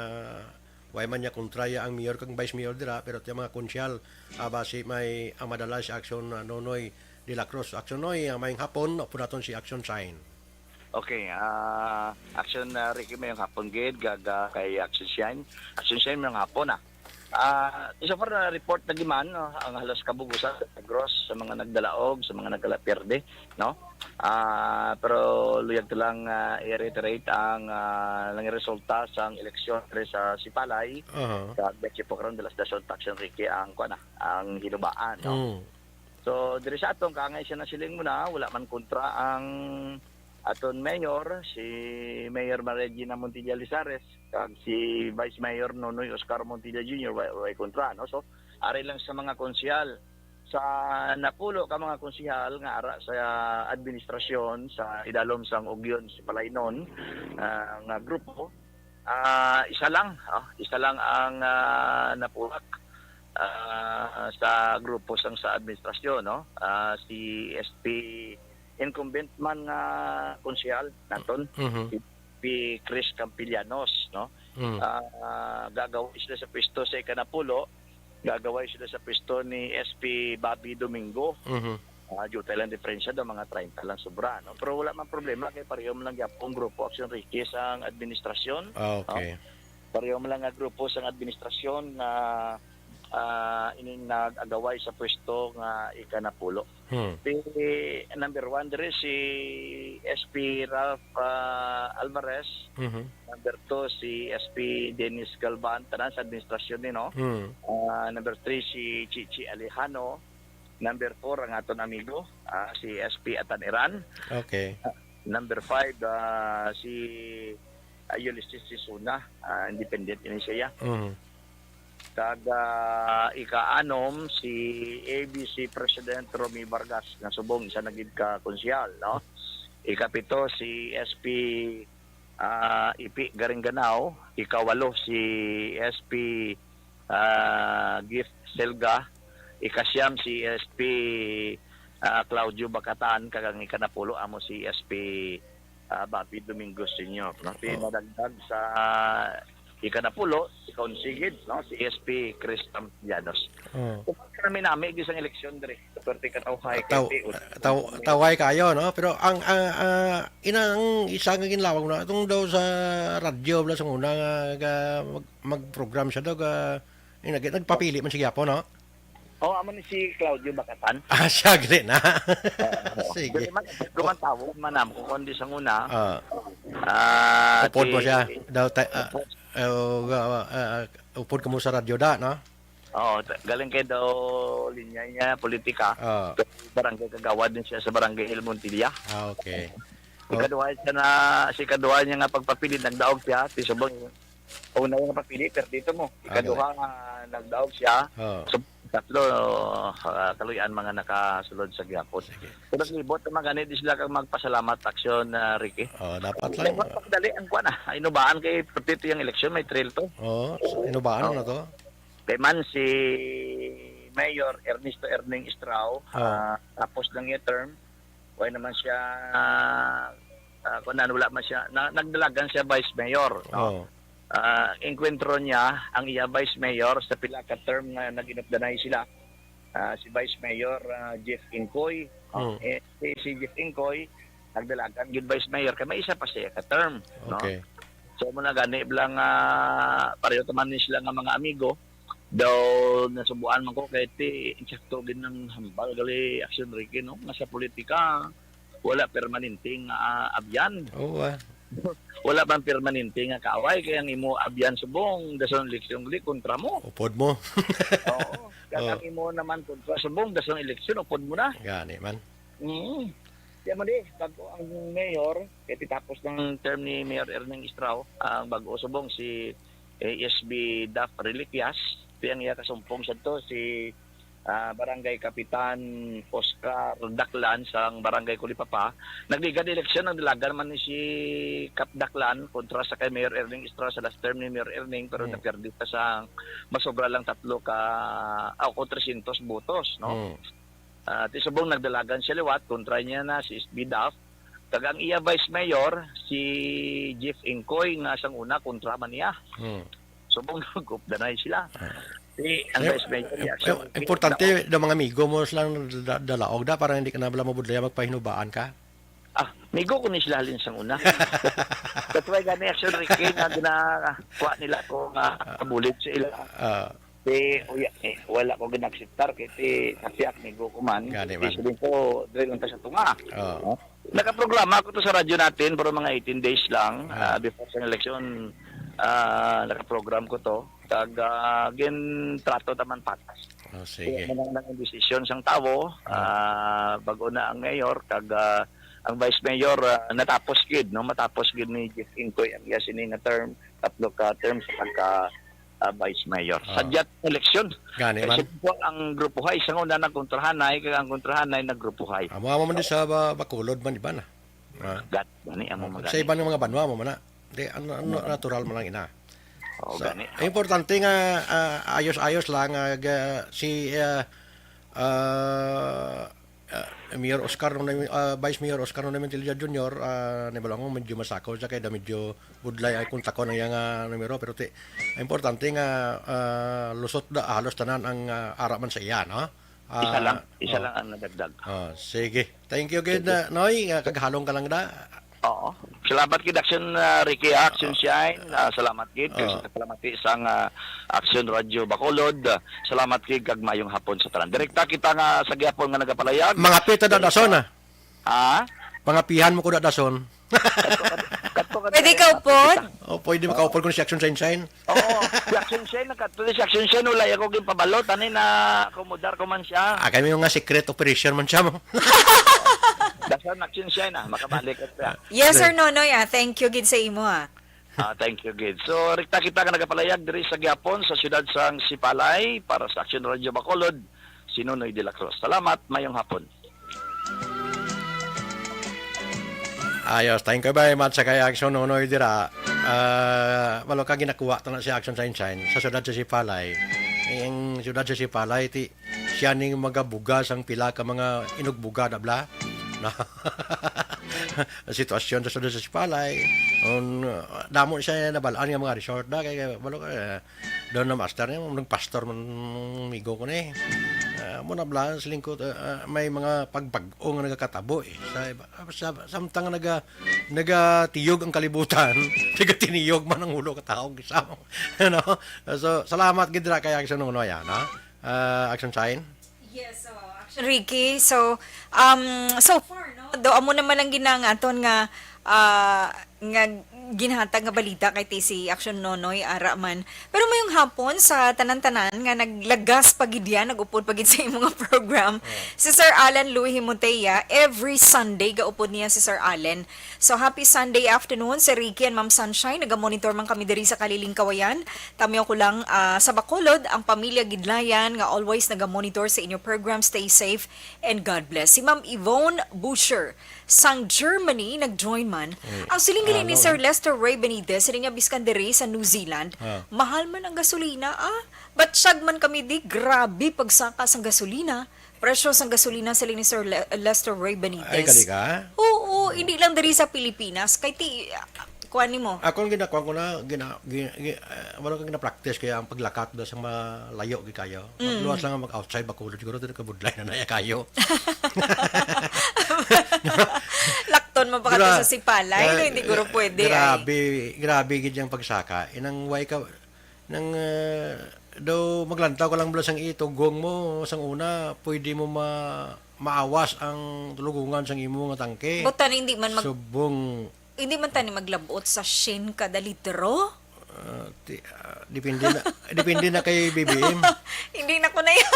Way man niya kontraya ang mayor kag vice mayor dira, pero ti mga konsyal, ah, basi may ang madala si Action, ah, Nonoy de la Cruz. Action Noy, ah, maayong hapon, upo naton si Action Shine. Okay, ah, Action, ah, Ricky, maayong hapon gid, kag, ah, kay Action Shine. Action Shine, maayong hapon, ah. Ah, so far, na-report na giman, no, ang halos kabugusan sa Negros, sa mga nagdalaog, sa mga nagkalaperde, no? Ah, pero luyag ko lang, ah, i-reiterate ang, ah, nang resulta sang eleksyon diri sa Sipalay. Aha. Sa Betchy po karon, dalas dason Action Ricky ang, kuwan na, ang hinubaan, no? Mm. So, diri sa aton, kaangay siya nasiling mo na, wala man kontra ang aton mayor, si Mayor Maria Gina Montilla Lizares, kag si Vice Mayor Nonoy Oscar Montilla Junior, wa-, way kontra, no? So, ari lang sa mga konsyal sa napulo ka mga konsehal nga ara sa administrasyon sa idalom sang Ugyon Sipalay non, ah, nga grupo, ah, isa lang, ah, isa lang ang, ah, napulak, ah, sa grupo sang sa administrasyon, no? Ah, si S P incumbent man nga konsehal naton, Mhm. si P. Chris Campillanos, no? Mm. Ah, gagaway sila sa pwesto sa ikanapulo, gagaway sila sa pwesto ni S P Bobby Domingo. Mhm. Ah, diutay lang diferensya daw, mga treinta lang sobra, no? Pero wala man problema, kay pareho man lang gyapon grupo Action Ricky sang administrasyon, Ah, no? Okay. Pareho man lang nga grupo sang administrasyon nga, ah, ining nag-agaway sa pwesto nga ikanapulo. Hmm. Si number one diri si S P Ralph, ah, Alvarez. Mhm. Number two si S P Dennis Galvan, tanan sa administrasyon ni, no? Hmm. Ah, number three si Chichi Alejano. Number four ang aton amigo, ah, si S P Atan Iran. Okay. Ah, number five, ah, si, ah, Ulysses Sisuna, ah, independent ini siya. Mhm. Kag, ah, ika-anom, si A B C President Romy Vargas, nga subong isa na gid ka konsehal, no? Ikapito, si S P, ah, Ipi Garingganao. Ikawalo, si S P, ah, Gift Selga. Ikasiyam, si S P, ah, Claudio Bacatan. Kag ang ikanapulo amo si S P, ah, Bobby Domingo Senior, no? Ti Oh. nadagdag sa ikanapulo, ikaw sigid, no? Si S P Chris Campillanos. Oh. Kung kami nami, gisang eleksyon diri. Sa perti ka tawhay, Taw-, kay P O. taw-, tawhay kayo, no? Pero ang, ang, ah, inang isa nga ginlawag na, itong daw sa radyo, bala sa una nga, ga-, mag-, mag-program siya daw, ga-, ina-, nagpapili man siya po, no? Oh, amo ni si Claudio Bacatan. Ah, siya, gali na. Oo. Sige. Dili man, dili man tawag man nam, kung kundi sa una. Ah. Ah, Upod mo si siya. Daw ta-, ah, Upod. eh, oh, ah, ah, upod ka mo sa radyo da, no? Oo, ta-, galing kay daw linya niya politika. Ah. Pero barangay kagawad din siya sa barangay El Montilla. Ah, okay. Ikaduha siya na, si ikaduha niya nga pagpapili, nagdaog siya, ti subong, una nga papili, pero dito mo. Ah, Ikaduha galing. nga nagdaog siya, Oh. so, tatlo, ah, kaluyan mga nakasulod sa gihapon. Sige. Pero libot naman gani, di sila kang magpasalamat aksyon, ah, Ricky. Oh, dapat lang. Dapat pagdali ang kuwan, ah. Inubaan kay perti to yung eleksyon, may trail to. Oo, so, inubaan Oo. na to. Kay man si Mayor Ernesto Erning Estrao, Ah. ah, tapos lang yung term, wala naman siya, ah, ah, kuwan, wala man siya, na, nagdalagan siya vice mayor, no? Oo. Ah, enkwentro niya ang iya vice mayor sa pila ka term nga nag-inupdanay sila. Ah, si Vice Mayor, ah, Jeff Incoy, Mm. eh, si, si Jeff Incoy, nagdalagan gid Vice Mayor, kay may isa pa siya ka term, no? Okay. So, mo na gani lang, ah, pareho naman ni sila nga mga amigo, daw nasubuan man ko kay ti, insakto gid ng hambal gali Action Ricky, no? Nga sa politika, wala permanente nga, ah, abyan. Oo, ah. Wala man permanente nga kaaway, kaya ang imo abyan subong, dason eleksyon gali kontra mo. Upod mo. Oo. Kaya Oh. ang imo naman kontra subong, dason eleksyon, upod mo na. Gani man. Mm. Kaya mo di, bago ang mayor, kaya titapos ng term ni Mayor Erning Estrao, ang bago subong si A S B Daf Reliquias, kaya ang iya kasumpong sa to, si, ah, Barangay Kapitan Oscar Daklan sang Barangay Kulipapa. Nagligad eleksyon, nagdalagan man ni si Kap Daklan kontra sa kay Mayor Erning Estrao sa last term ni Mayor Erning, pero Hmm. naperde pa sa masobra lang tatlo ka, ah, o trescientos botos, no? Hmm. Ah, ti subong nagdalagan siya liwat, kontra niya na si S B Daf. Kag ang iya vice mayor, si Jeff Incoy, nga sang una kontra man niya. Hmm. Subong nag-updanay sila. Ah. Si, ang Eh, vice mayor, eh, reaction, eh, importante, da mga amigo mo sila ang da-, dalaog da, para hindi ka na bala mabudlaya, magpahinubaan ka. Ah, migo ko ni sila halin sang una. That's why gani, actually, Ricky, nga ginakuha nila ko nga Ah. kabulig sa ila. Ah. Ti, uya, eh, wala ko ginakseptar kay ti, kasi ak migo ko man. Gani Ti man. Siling ko, diri lang ta sa tunga. Oo. No? Nakaprograma ko to sa radyo natin, pero mga eighteen days lang, Ah. ah, before sa election, ah, nakaprogram ko to. Kag, ah, gintrato ta man patas. Oh, sige. Kaya mo nang, nang desisyon sang tawo, Ah. ah, bag-o na ang mayor, kag, ah, ang vice mayor, ah, natapos gid, no? Matapos gid ni Jeff Incoy ang iya sini nga term, tatlo ka term sa pagka, ah, vice mayor. Ah. Sadyat eleksyon. Gani Kay man. Siyempre po, ang Grupo Hay, sa una nagkontrahanay, kag ang kontrahanay naggrupo Hay. Amo, amo man di sa ba-, Bacolod man, iba na. Ah. Gat, gani, amo Ah, man sa gani. Iba nga mga banwa mo man na. Di, ano, ano, Oo. natural man lang ina. Oo, Sa, gani. Ang importante nga, ah, ayos-ayos lang, ah, ga-, si, ah, ah, ah, Mayor Oscar Nonay, ah, Vice Mayor Oscar Nonay Montilla Junior, ah, nibalo ko medyo masakaw siya kay da medyo budlay ang kontakon ang iya nga numero, pero ti, ang importante nga, ah, lusot da halos tanan ang, ah, ara man sa iya, no? Isa Ah, lang, isa oh. lang ang nadagdag. Ah, sige. Thank you gid, Sige. ah, Noy. Ah, kaghalong ka lang da. Oo. Salamat gid, Action, ah, Ricky, ah, Action Ah. Shine. Ah, salamat gid. Kag Ah. sa salamat gid sang, ah, Action Radio Bacolod. Ah, salamat gid kag mayong hapon sa tanan. Direkta kita nga sa gihapon nga nagapalayag. Mga pita da Direkta. dason, ah. Ha? Pangapihan mo ko da dason. Kadto ka, kadto ka Pwede diri, ka upod? Oh, pwede Oo. makaupod kung si Action Shine Shine. Oo, si Action Shine, nakadto si Action Shine, wala ako ginpabalot, ani na akomodar ko man siya. Ah, kami nga secret operation man siya mo. Dason Action Shine, ah, makabalik ka siya. Yes, Sir Sige. Nonoy, ah. Thank you gid sa imo, ah. Ah, thank you gid. So, rekta kita nga nagapalayag diri sa gihapon sa siyudad sang Sipalay para sa Action Radio Bacolod, si Nonoy de la Cruz. Salamat, mayong hapon. Ayos, thank you very much sa kay Action Nonoy dira. Ah, walo ka ginakuha to na si Action Shine Shine sa siyudad sa Sipalay. Ang siyudad sa Sipalay, ti, siya ning magabuga sang pila ka mga inugbuga na bla. Na, ang sitwasyon sa siyudad sa Sipalay. Un, damo siya nabalaan nga mga resort na, kay, kay, walo ka, eh, Doon na master niya, nagpastor man migo ko ni. Ah, mo na bala, sa lingkod, ah, ah, may mga pagbag-o nga nagakatabo, eh. Sa, sa, samtang nga naga-, nagatiyog ang kalibutan, nagatiniyog man ang ulo ka tawo, isa mo. Ano? So, salamat gid ra kay Action Nonoy, ah, no? Ah, Action Shine? Yes, so, Action Ricky. So, um, so far, no, do amo naman ang ginangaton nga, ah, nga ginhatag nga balita kay ti si Action Nonoy ara man. Pero mayong hapon sa tanan-tanan nga naglagas pa gid yan, nag-upod pa gid sa imo nga program. Oh. Si Sir Alan Louis Himotea, every Sunday gaupod niya si Sir Alan. So, happy Sunday afternoon, Sir Ricky and Ma'am Sunshine. Naga-monitor man kami diri sa Kalilingkawayan. Tamiyo ko lang, ah, sa Bacolod, ang pamilya Gidlayan nga always naga-monitor sa inyo program. Stay safe and God bless. Si Ma'am Yvonne Busher sang Germany nag-join man. Mm. Ang siling gali ni Ano, Sir eh? Lester Ray Benitez, siling niya biskan diri sa New Zealand, Ah. mahal man ang gasolina, ah. Batsyag man kami di, grabe pagsaka sang gasolina. Presyo sang gasolina, siling ni Sir Le-, Lester Ray Benitez. Ay, gali ka? Oo, hindi lang diri sa Pilipinas. Kay ti, kuan nimo. Akong ginakuan ko na, gina-, gi-, gi-, ah, wala kang gina-practice, kaya ang paglakat da sa malayo gid kayo. Mm. Magluwas lang ang mag-outside, Bacolod siguro, dito kabudlay na naya kayo. Lakton mo pa ka Gra-, sa Sipalay, no? Hindi guro pwede, ay. Grabe, grabe gid yung pagsaka. Inang way ka, nang, ah, daw maglantaw ka lang bala sang itugong mo, sang una, pwede mo ma-, maawas ang tulugungan sang imo nga tangke. Butan, hindi man mag- Subong Hindi man tani maglabot sa shin kada litro? Ah, ti-, ah, depende na, depende na kay B B M. Hindi na ko na yan.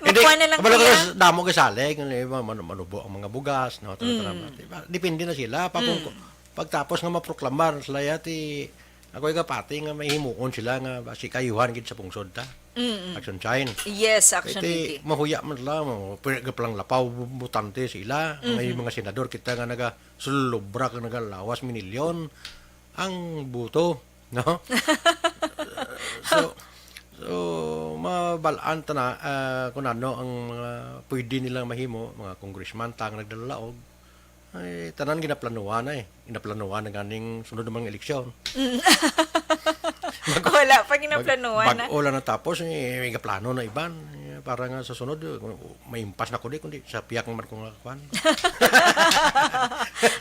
Hindi, Magkuha na lang kabalo ko kaya. sa damo kay salig, ano, iba, manu-, manubo ang mga bugas, no? Tara, tara, Mm. diba? Depende na sila. Pa kung, Mm. pagtapos nga maproklamar sila, yati, ako yung kapati nga may himuon sila nga basi kayuhan gid sa pungsod ta. Mm-mm. Action Shine. Yes, Action Kay ti, Ricky. mahuya man sila, mo, pwede ka palang lapaw, bu-, butante sila. May Mhm. mga senador kita nga naga-, sulubra ka nagalawas minilyon ang buto, no? So, so, mabalaan ta na, ah, kung ano ang mga pwede nilang mahimo, mga congressman, ta nga nagdalalaog, ay, tanan ginaplanuhan na eh. Ginaplanuhan na ganing sunod na mga eleksyon. Mm. Wala pa ginaplanuhan na. Bag-o lang natapos, eh, may plano na iban. Eh, para nga sa sunod, eh, maimpas na ko di, kundi sa piyak naman ko nga kwan.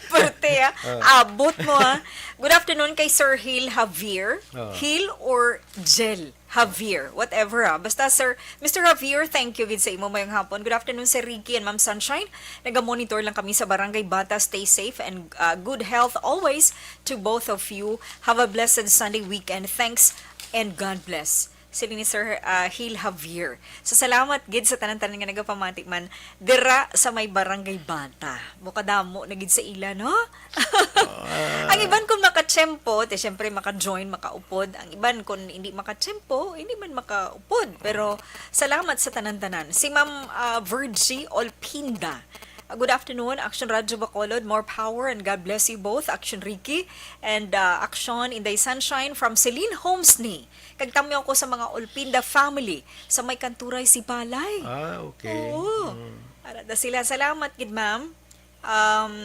Perte, ah. Ah. Abot mo, ah. Good afternoon kay Sir Hil Javier. Ah. Hil or Jel Javier, whatever, ah. Basta, Sir, Mister Javier, thank you gid sa imo mayong hapon. Good afternoon, Sir Ricky and Ma'am Sunshine. Naga-monitor lang kami sa Barangay Bata. Stay safe and, ah, good health always to both of you. Have a blessed Sunday weekend. Thanks and God bless. Sila ni Sir, ah, Hil Javier. So, salamat gid sa tanan-tanan nga nagapamati man dira sa may Barangay Bata. Mukadamo na gid sa ila, no? Ah. Ang iban kung makatiyempo, te, siyempre maka-join, makaupod. Ang iban kung hindi makatiyempo, hindi man makaupod. Pero salamat sa tanan-tanan. Si Ma'am, ah, Virgie Olpinda. Ah, good afternoon, Action Radyo Bacolod. More power and God bless you both, Action Ricky and, ah, Action Inday Sunshine from Celine Homes ni. Kag tamyaw ko sa mga Olpinda family sa may Kanturay, Sipalay. Ah, okay. Oo. Mm. Ara da sila. Salamat gid, ma'am. Um,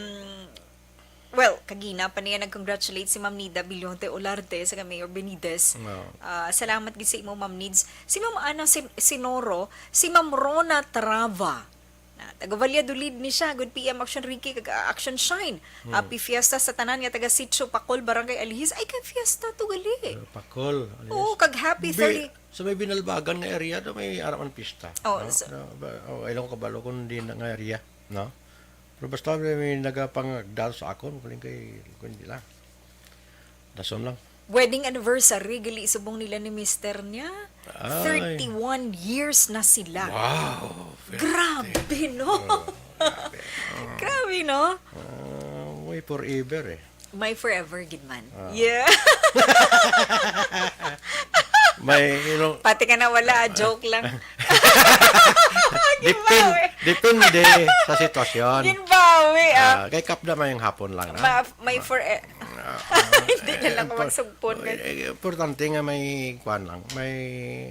well, kagina pa niya nag-congratulate si Ma'am Nida Billonte Olarte sa Mayor Benitez. Oo. Ah, salamat gid sa imo, Ma'am Nids. Si Ma'am Ana Sin-, Sinoro, si Ma'am Rona Trava. Na, taga Valladolid ni siya. Good P M, Action Ricky, kag, ah, Action Shine. Hmm. Happy Fiesta sa tanan nga taga Sitio Pakol, Barangay Alihis. Ay, kay fiesta to gali. Eh, Pakol, Alihis. Oo, kag happy Bi-, thirty. Sa may Binalbagan nga area, do may ara man pista, Oh, no? so No, ba, oh, ayaw ko kabalo kung di na nga area, no? Pero basta may, may nagapangagdal sa akon, kung kay, kung di lang. Dason lang. Wedding anniversary, gali subong nila ni mister niya. Ay. Thirty-one years na sila. Wow, very Grabe, no? Oh, grabe. Oh. Grabe, no? Ah, way forever eh. May forever gid man. Ah. Yeah. May, you know, Pati ka na wala, ah, joke lang. Depend-, Ginbawi. Depende sa sitwasyon. Ginbawi, ah. Ah, kay kapda may ang hapon lang, ah. Ma-, may Ah. for-, eh, Ah, hindi na lang eh, magsugpon, eh, eh, importante nga may kuan lang, may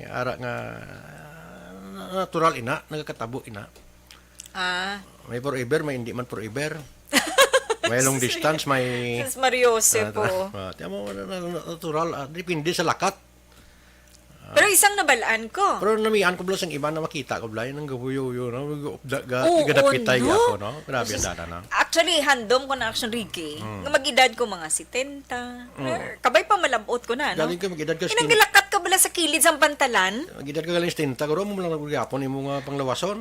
ara nga, ah, natural ina, nagakatabo ina. Ah. May forever, may hindi man forever. May long distance, may Sus Maria Jose ah, po. Ah, tiyan mo, na-, na-, natural, ah, depende sa lakat. Ah. Pero isang nabalaan ko. Pero namian ko bala sang iba na makita ko bala, yung nanggahuyo-huyo, no? Ga-, ga-, Oo, gadapitay no? Ako, no? Grabe ang Sus-, dana, no? Actually, handom ko na, Action Ricky, Hmm. nga mag-edad ko mga setenta. Hmm. Eh, kabay pa malabot ko na, no? Galing ka, mag-edad ka Kinangalakat ka bala sa kilid sang pantalan? Mag-edad ka galing setenta, guro mo lang nagyapon imo nga panglawason.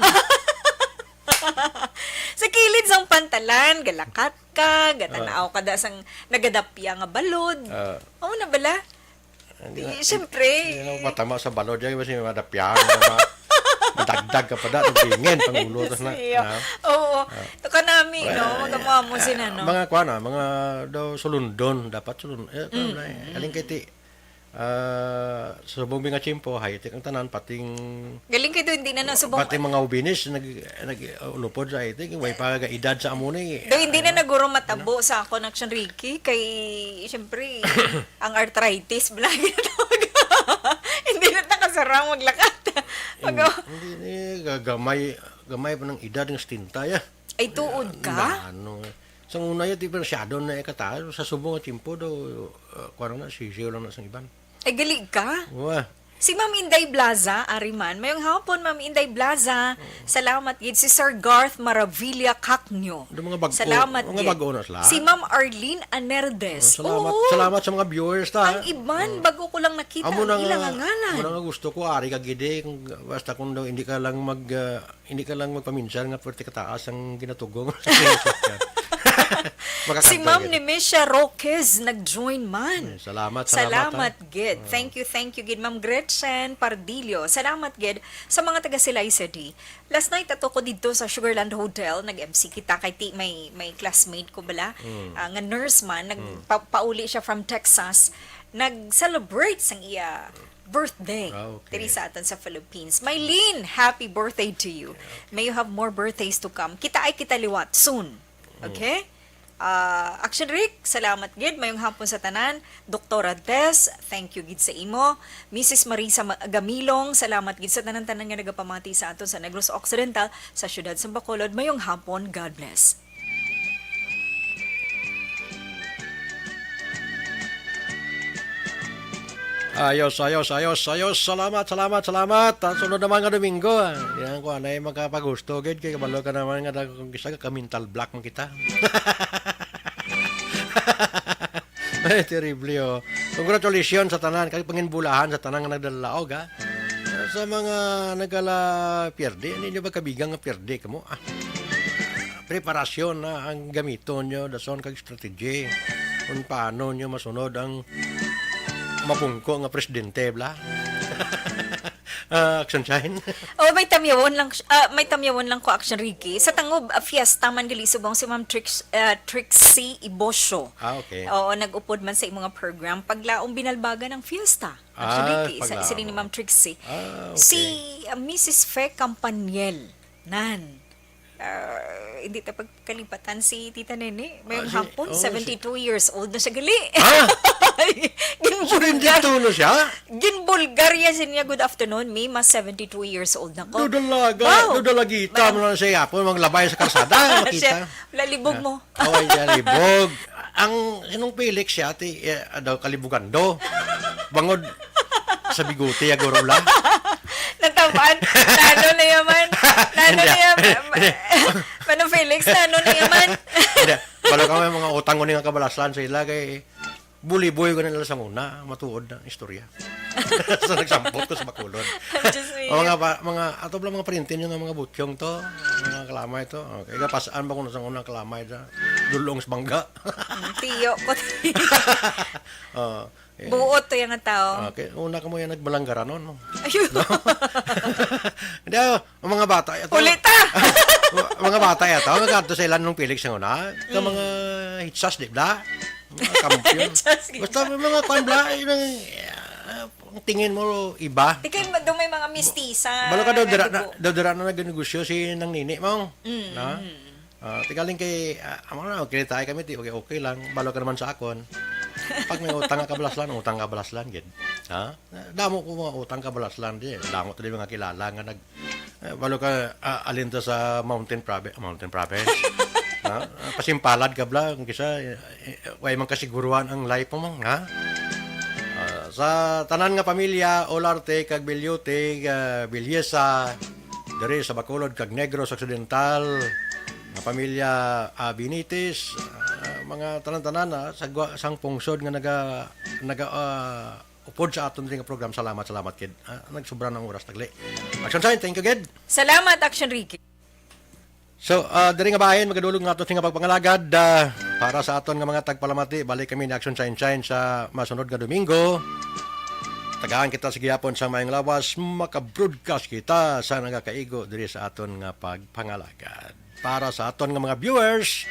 Sa kilid sang pantalan, galakat ka, gatanaw Ah. ka da sang nagadapya nga balod. Ah. Amo na bala? Hindi Di, na, siyempre. Hindi na matama sa balod, yan, kasi madapyahan, ma-, madagdag ka pa da, nagdingin, pangulo, tas na, Siya. na. Oo. Ah. To kanami, no? Eh, Magamo-amo sila, no? Mga kuwan, ah, mga daw sulundon, dapat sulundon. Eh, Mm, tama na eh. mm. Aling kay ti-, ah, subong nga tiyempo, high-tech ang tanan, pating Galing kay do, hindi na nasubong. Pati mga ubinis, nag-, nag-, uh, ulupod sa high-tech, way pa ga edad sa amo ni. Do, hindi na Ano? naguro matabo Ano? Sa akon, Action Ricky, kay, siyempre, ang arthritis, bala, ginatawag. Hindi na nakasarang maglakad. Mag- Hindi, hindi, ga-, gamay, gamay pa ng edad ng setenta, ya. Ay, tuod ka? Na, ano, eh. Sa una, ya, di pa masyado na ikataas. Sa subong nga tiyempo, do, uh, kuwan na, sisiw lang na sa iban. Ay, galing ka? Wa. Si Ma'am Inday Blaza, ari man. Mayong hapon, Ma'am Inday Blaza. Salamat gid. Si Sir Garth Maravilla Cacnio. Yung mga bag-o, Salamat mga gid. Bag-o na sila. Si Ma'am Arlene Anerdes. Oh, salamat, Oo. Salamat sa mga viewers, ta. Ang iban, Mm. Bago ko lang nakita Amo ang na ilang nga, nga ngalan. Amo na nga gusto ko, ari ka gid eh, kung, basta kung daw hindi ka lang mag, ah, hindi ka lang magpaminsar nga pwerte kataas ang ginatugong. Makakanta Si Ma'am gid. Nemesia Roquez nag-join man. Mm, salamat, salamat, Salamat ha. Gid. Mm. Thank you, thank you gid, Ma'am Gretchen Pardillo. Salamat gid sa mga taga Silaysa D. Last night ato ko didto sa Sugarland Hotel, nag-M C kita kay ti-, may, may classmate ko bala, Mm. ah, nga nurse man, nag-, Mm. pa-, pauli siya from Texas, nag-celebrate sang iya birthday Ah, okay. diri sa aton sa Philippines. Mylene, happy birthday to you. Yeah, okay. May you have more birthdays to come. Kita ay kita liwat soon. Mm. Okay? Ah, Action Rick, salamat gid. Mayong hapon sa tanan. Doktora Tess, thank you gid sa imo. Missus Marisa Ma-, Gamilong, salamat gid sa tanan-tanan nga nagapamati sa aton sa Negros Occidental, sa siyudad sa Bacolod. Mayong hapon. God bless. Ayos, ayos, ayos, ayos. Salamat, salamat, salamat. Ah, sunod naman nga Domingo, ah. Yan ko, anay magkapagusto, gid. Kay kabalo ka naman nga, kung isa ka, ka-mental block man kita. Ay, terrible, oh. Congratulations sa tanan. Kay panginbulahan sa tanan nga nagdalaog, ha. Sa mga nagala pierde, ano inyo ba kabigang nga pierde kamo? Ah. Preparasyon na ang gamiton nyo, dason kag strategy kung paano nyo masunod ang mapungko nga presidente, bla? Ah, Action Shine? Oh, may tamyawon lang, ah, may tamyawon lang ko, Action Ricky. Sa tangob, ah, fiesta man gali subong si Ma'am Trix-, ah, Trixie Ibosio. Ah, okay. Oo, nag-upod man sa imo nga program. Paglaom binalbagan ang fiesta. Action Ah, Ricky, sa, paglaom. Sila ni Ma'am Trixie. Ah, okay. Si, ah, Missus Fe Campaniel. Nan. Ah, hindi ta pagkalipatan si Tita Nene. May Ah, si, hapon, oh, si seventy-two years old na siya gali. Ah? Ginbulgar. Seventy-two na siya? Ginbulgar ya siya niya, "Good afternoon, mi, mas seventy-two years old na ko." Dudalaga, Wow. dudalagita Man- mo lang siya yapon, maglabay sa karsada, Siya, makita. "Lalibog Ah. mo." Oh, ay, lalibog. Ang, sinong Felix siya, ti, eh, daw kalibugan do. Bangod sa bigote, ya, guro la. Natamaan. Nano na yaman? Nano Hindi. na yaman? Hindi. Manong Felix, nano na yaman? Hindi. Balo ka may mga utang ko ni nga kabalaslan sa ila kay buliboy ko na nila sa una, matuod na istorya. Sa nagsampot ko sa Bacolod. Diyos mio. O, mga pa, mga, ato pala mga pariente nyo nga mga butyong to, mga kalamay to. Okay, kapasaan ba kung nasa unang kalamay da? Dulong sa bangga. Mm, tiyo ko. Oh, eh. Buot to yung tao. Okay, una ka mo yan nagbalanggaran, no? Ayun. Hindi, oh, ang mga bata, ito. Ulit, ah! Mga bata, ito. Ang kanto sa ilan nung Felix ng una. Ka Mm. mga hitsas, di ba? Mga kampiyon. Hitsas, Basta hitsas. may mga kwan, bla, yun ang, ah, ang tingin mo, iba. Di kayo ma-, doon may mga mistisa Balo ka daw, nga dira na, dugo. daw dira na nag-negosyo si nang nini mo. Mm, Na? mm. Ah, tigaling kay, ah, amo na, kinita kami, ti, okay, okay lang. Balo ka naman sa akon. Pag may utang nga kabalaslan, utang kabalaslan, gid. Ha? Damo ko mga utang kabalaslan, di. Damo to di mga kilala nga nag, eh, balo ka, ah, alin to sa Mountain Provi-, Mountain Province. Ha? Ah, pasimpalad ka, bla, kung kisa, eh, eh, way man kasiguruhan ang life mo, ha? Ah, sa tanan nga pamilya, Olarte kag Bilyute, ah, Bilyesa, diri sa Bacolod kag Negros Occidental, nga pamilya, ah, Benitez, ah, mga tanan-tanan, ah, sa gwa-, sang pungsod nga naga-, naga-, ah, upod sa aton diri nga program. Salamat, salamat, kid. Ah, nagsubra na ang oras, tagli. Action Sign, thank you, kid. Salamat, Action Ricky. So, ah, diri nga bahin, magadulog nga ato nga pagpangalagad, ah, para sa aton nga mga tagpalamati. Balik kami ni Action Sign Sign sa masunod nga Domingo. Tagaan kita sa gihapon sa mayong lawas, maka-broadcast kita sa nagakaigo diri sa aton nga pagpangalagad. Para sa aton nga mga viewers,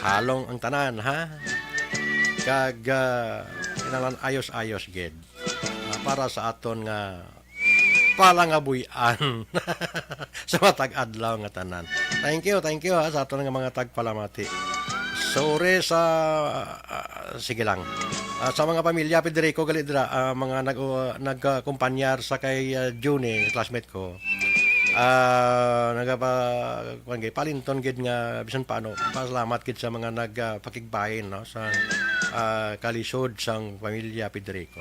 halong ang tanan, ha? Kag, ah, kinahanglan ayos-ayos gid. Ah, para sa aton nga palangabuy-an sa matag adlaw nga tanan. Thank you, thank you, ha, sa aton nga mga tagpalamati. Sorry sa, ah, sige lang. Ah, sa mga pamilya, Federico, gali dira, ah, mga nag-, uh, nagkumpanyar sa kay, ah, June, classmate ko. Ah, nagapa-, kuwan gid, palinton gid nga bisan paano. Pasalamat gid sa mga nag, ah, pakigbahin, no, sa, ah, kalisod sang pamilya Federico.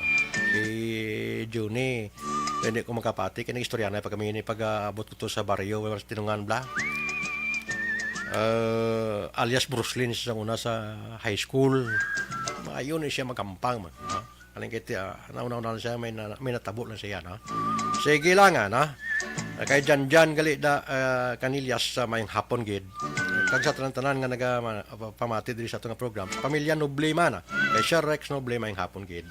Si June, hindi ko makapati, kaya istorya na pag kami ni pag-aabot ko to sa baryo, mas tinungan bla. Ah, alias Bruce Lee, siya una sa high school. Maayo ni siya magampang man, ha? Aling kiti, ah, nauna-una lang siya, may na-, may natabo lang siya, no? Sige lang, ah, no? Ah, kay Jan Jan gali da, ah, Canillas sa mayong hapon gid. Kag sa tanan-tanan nga naga-, ma-, pa-, pamati diri sa ato nga program. Sa pamilya Noble man, ah. Kay Sir Rex Noble mayong hapon gid.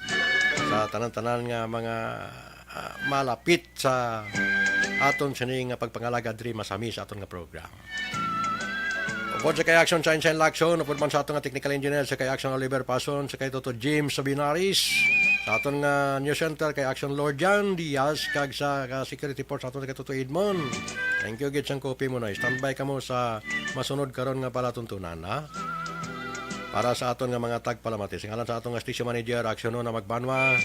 Sa tanan-tanan nga mga, ah, malapit sa aton sini nga pagpangalaga diri masami sa aton nga program. Upod sa kay Action Shine Shine Lacson, upod man sa aton nga technical engineer, sa kay Action Oliver Pason, sa kay Toto James Sabinaris, sa aton nga news center kay Action Lord Jan Diaz, kag sa, ka security force sa aton kay Toto Edmond. Thank you gid sang kopi mo na. Standby kamo sa masunod karon nga palatuntunan, ha? Para sa aton nga mga tagpalamati, sa ngalan sa aton nga station manager, Action Nona Magbanwa,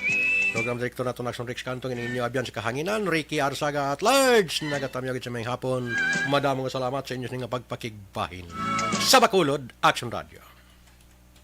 program director naton Action Rex Cantong, ining inyo abyan sa kahanginan, Ricky Arsaga at large, nagatamyaw gid sa mayong hapon. Madamo nga salamat sa inyo sini nga pagpakigbahin. Sa Bacolod, Action Radio.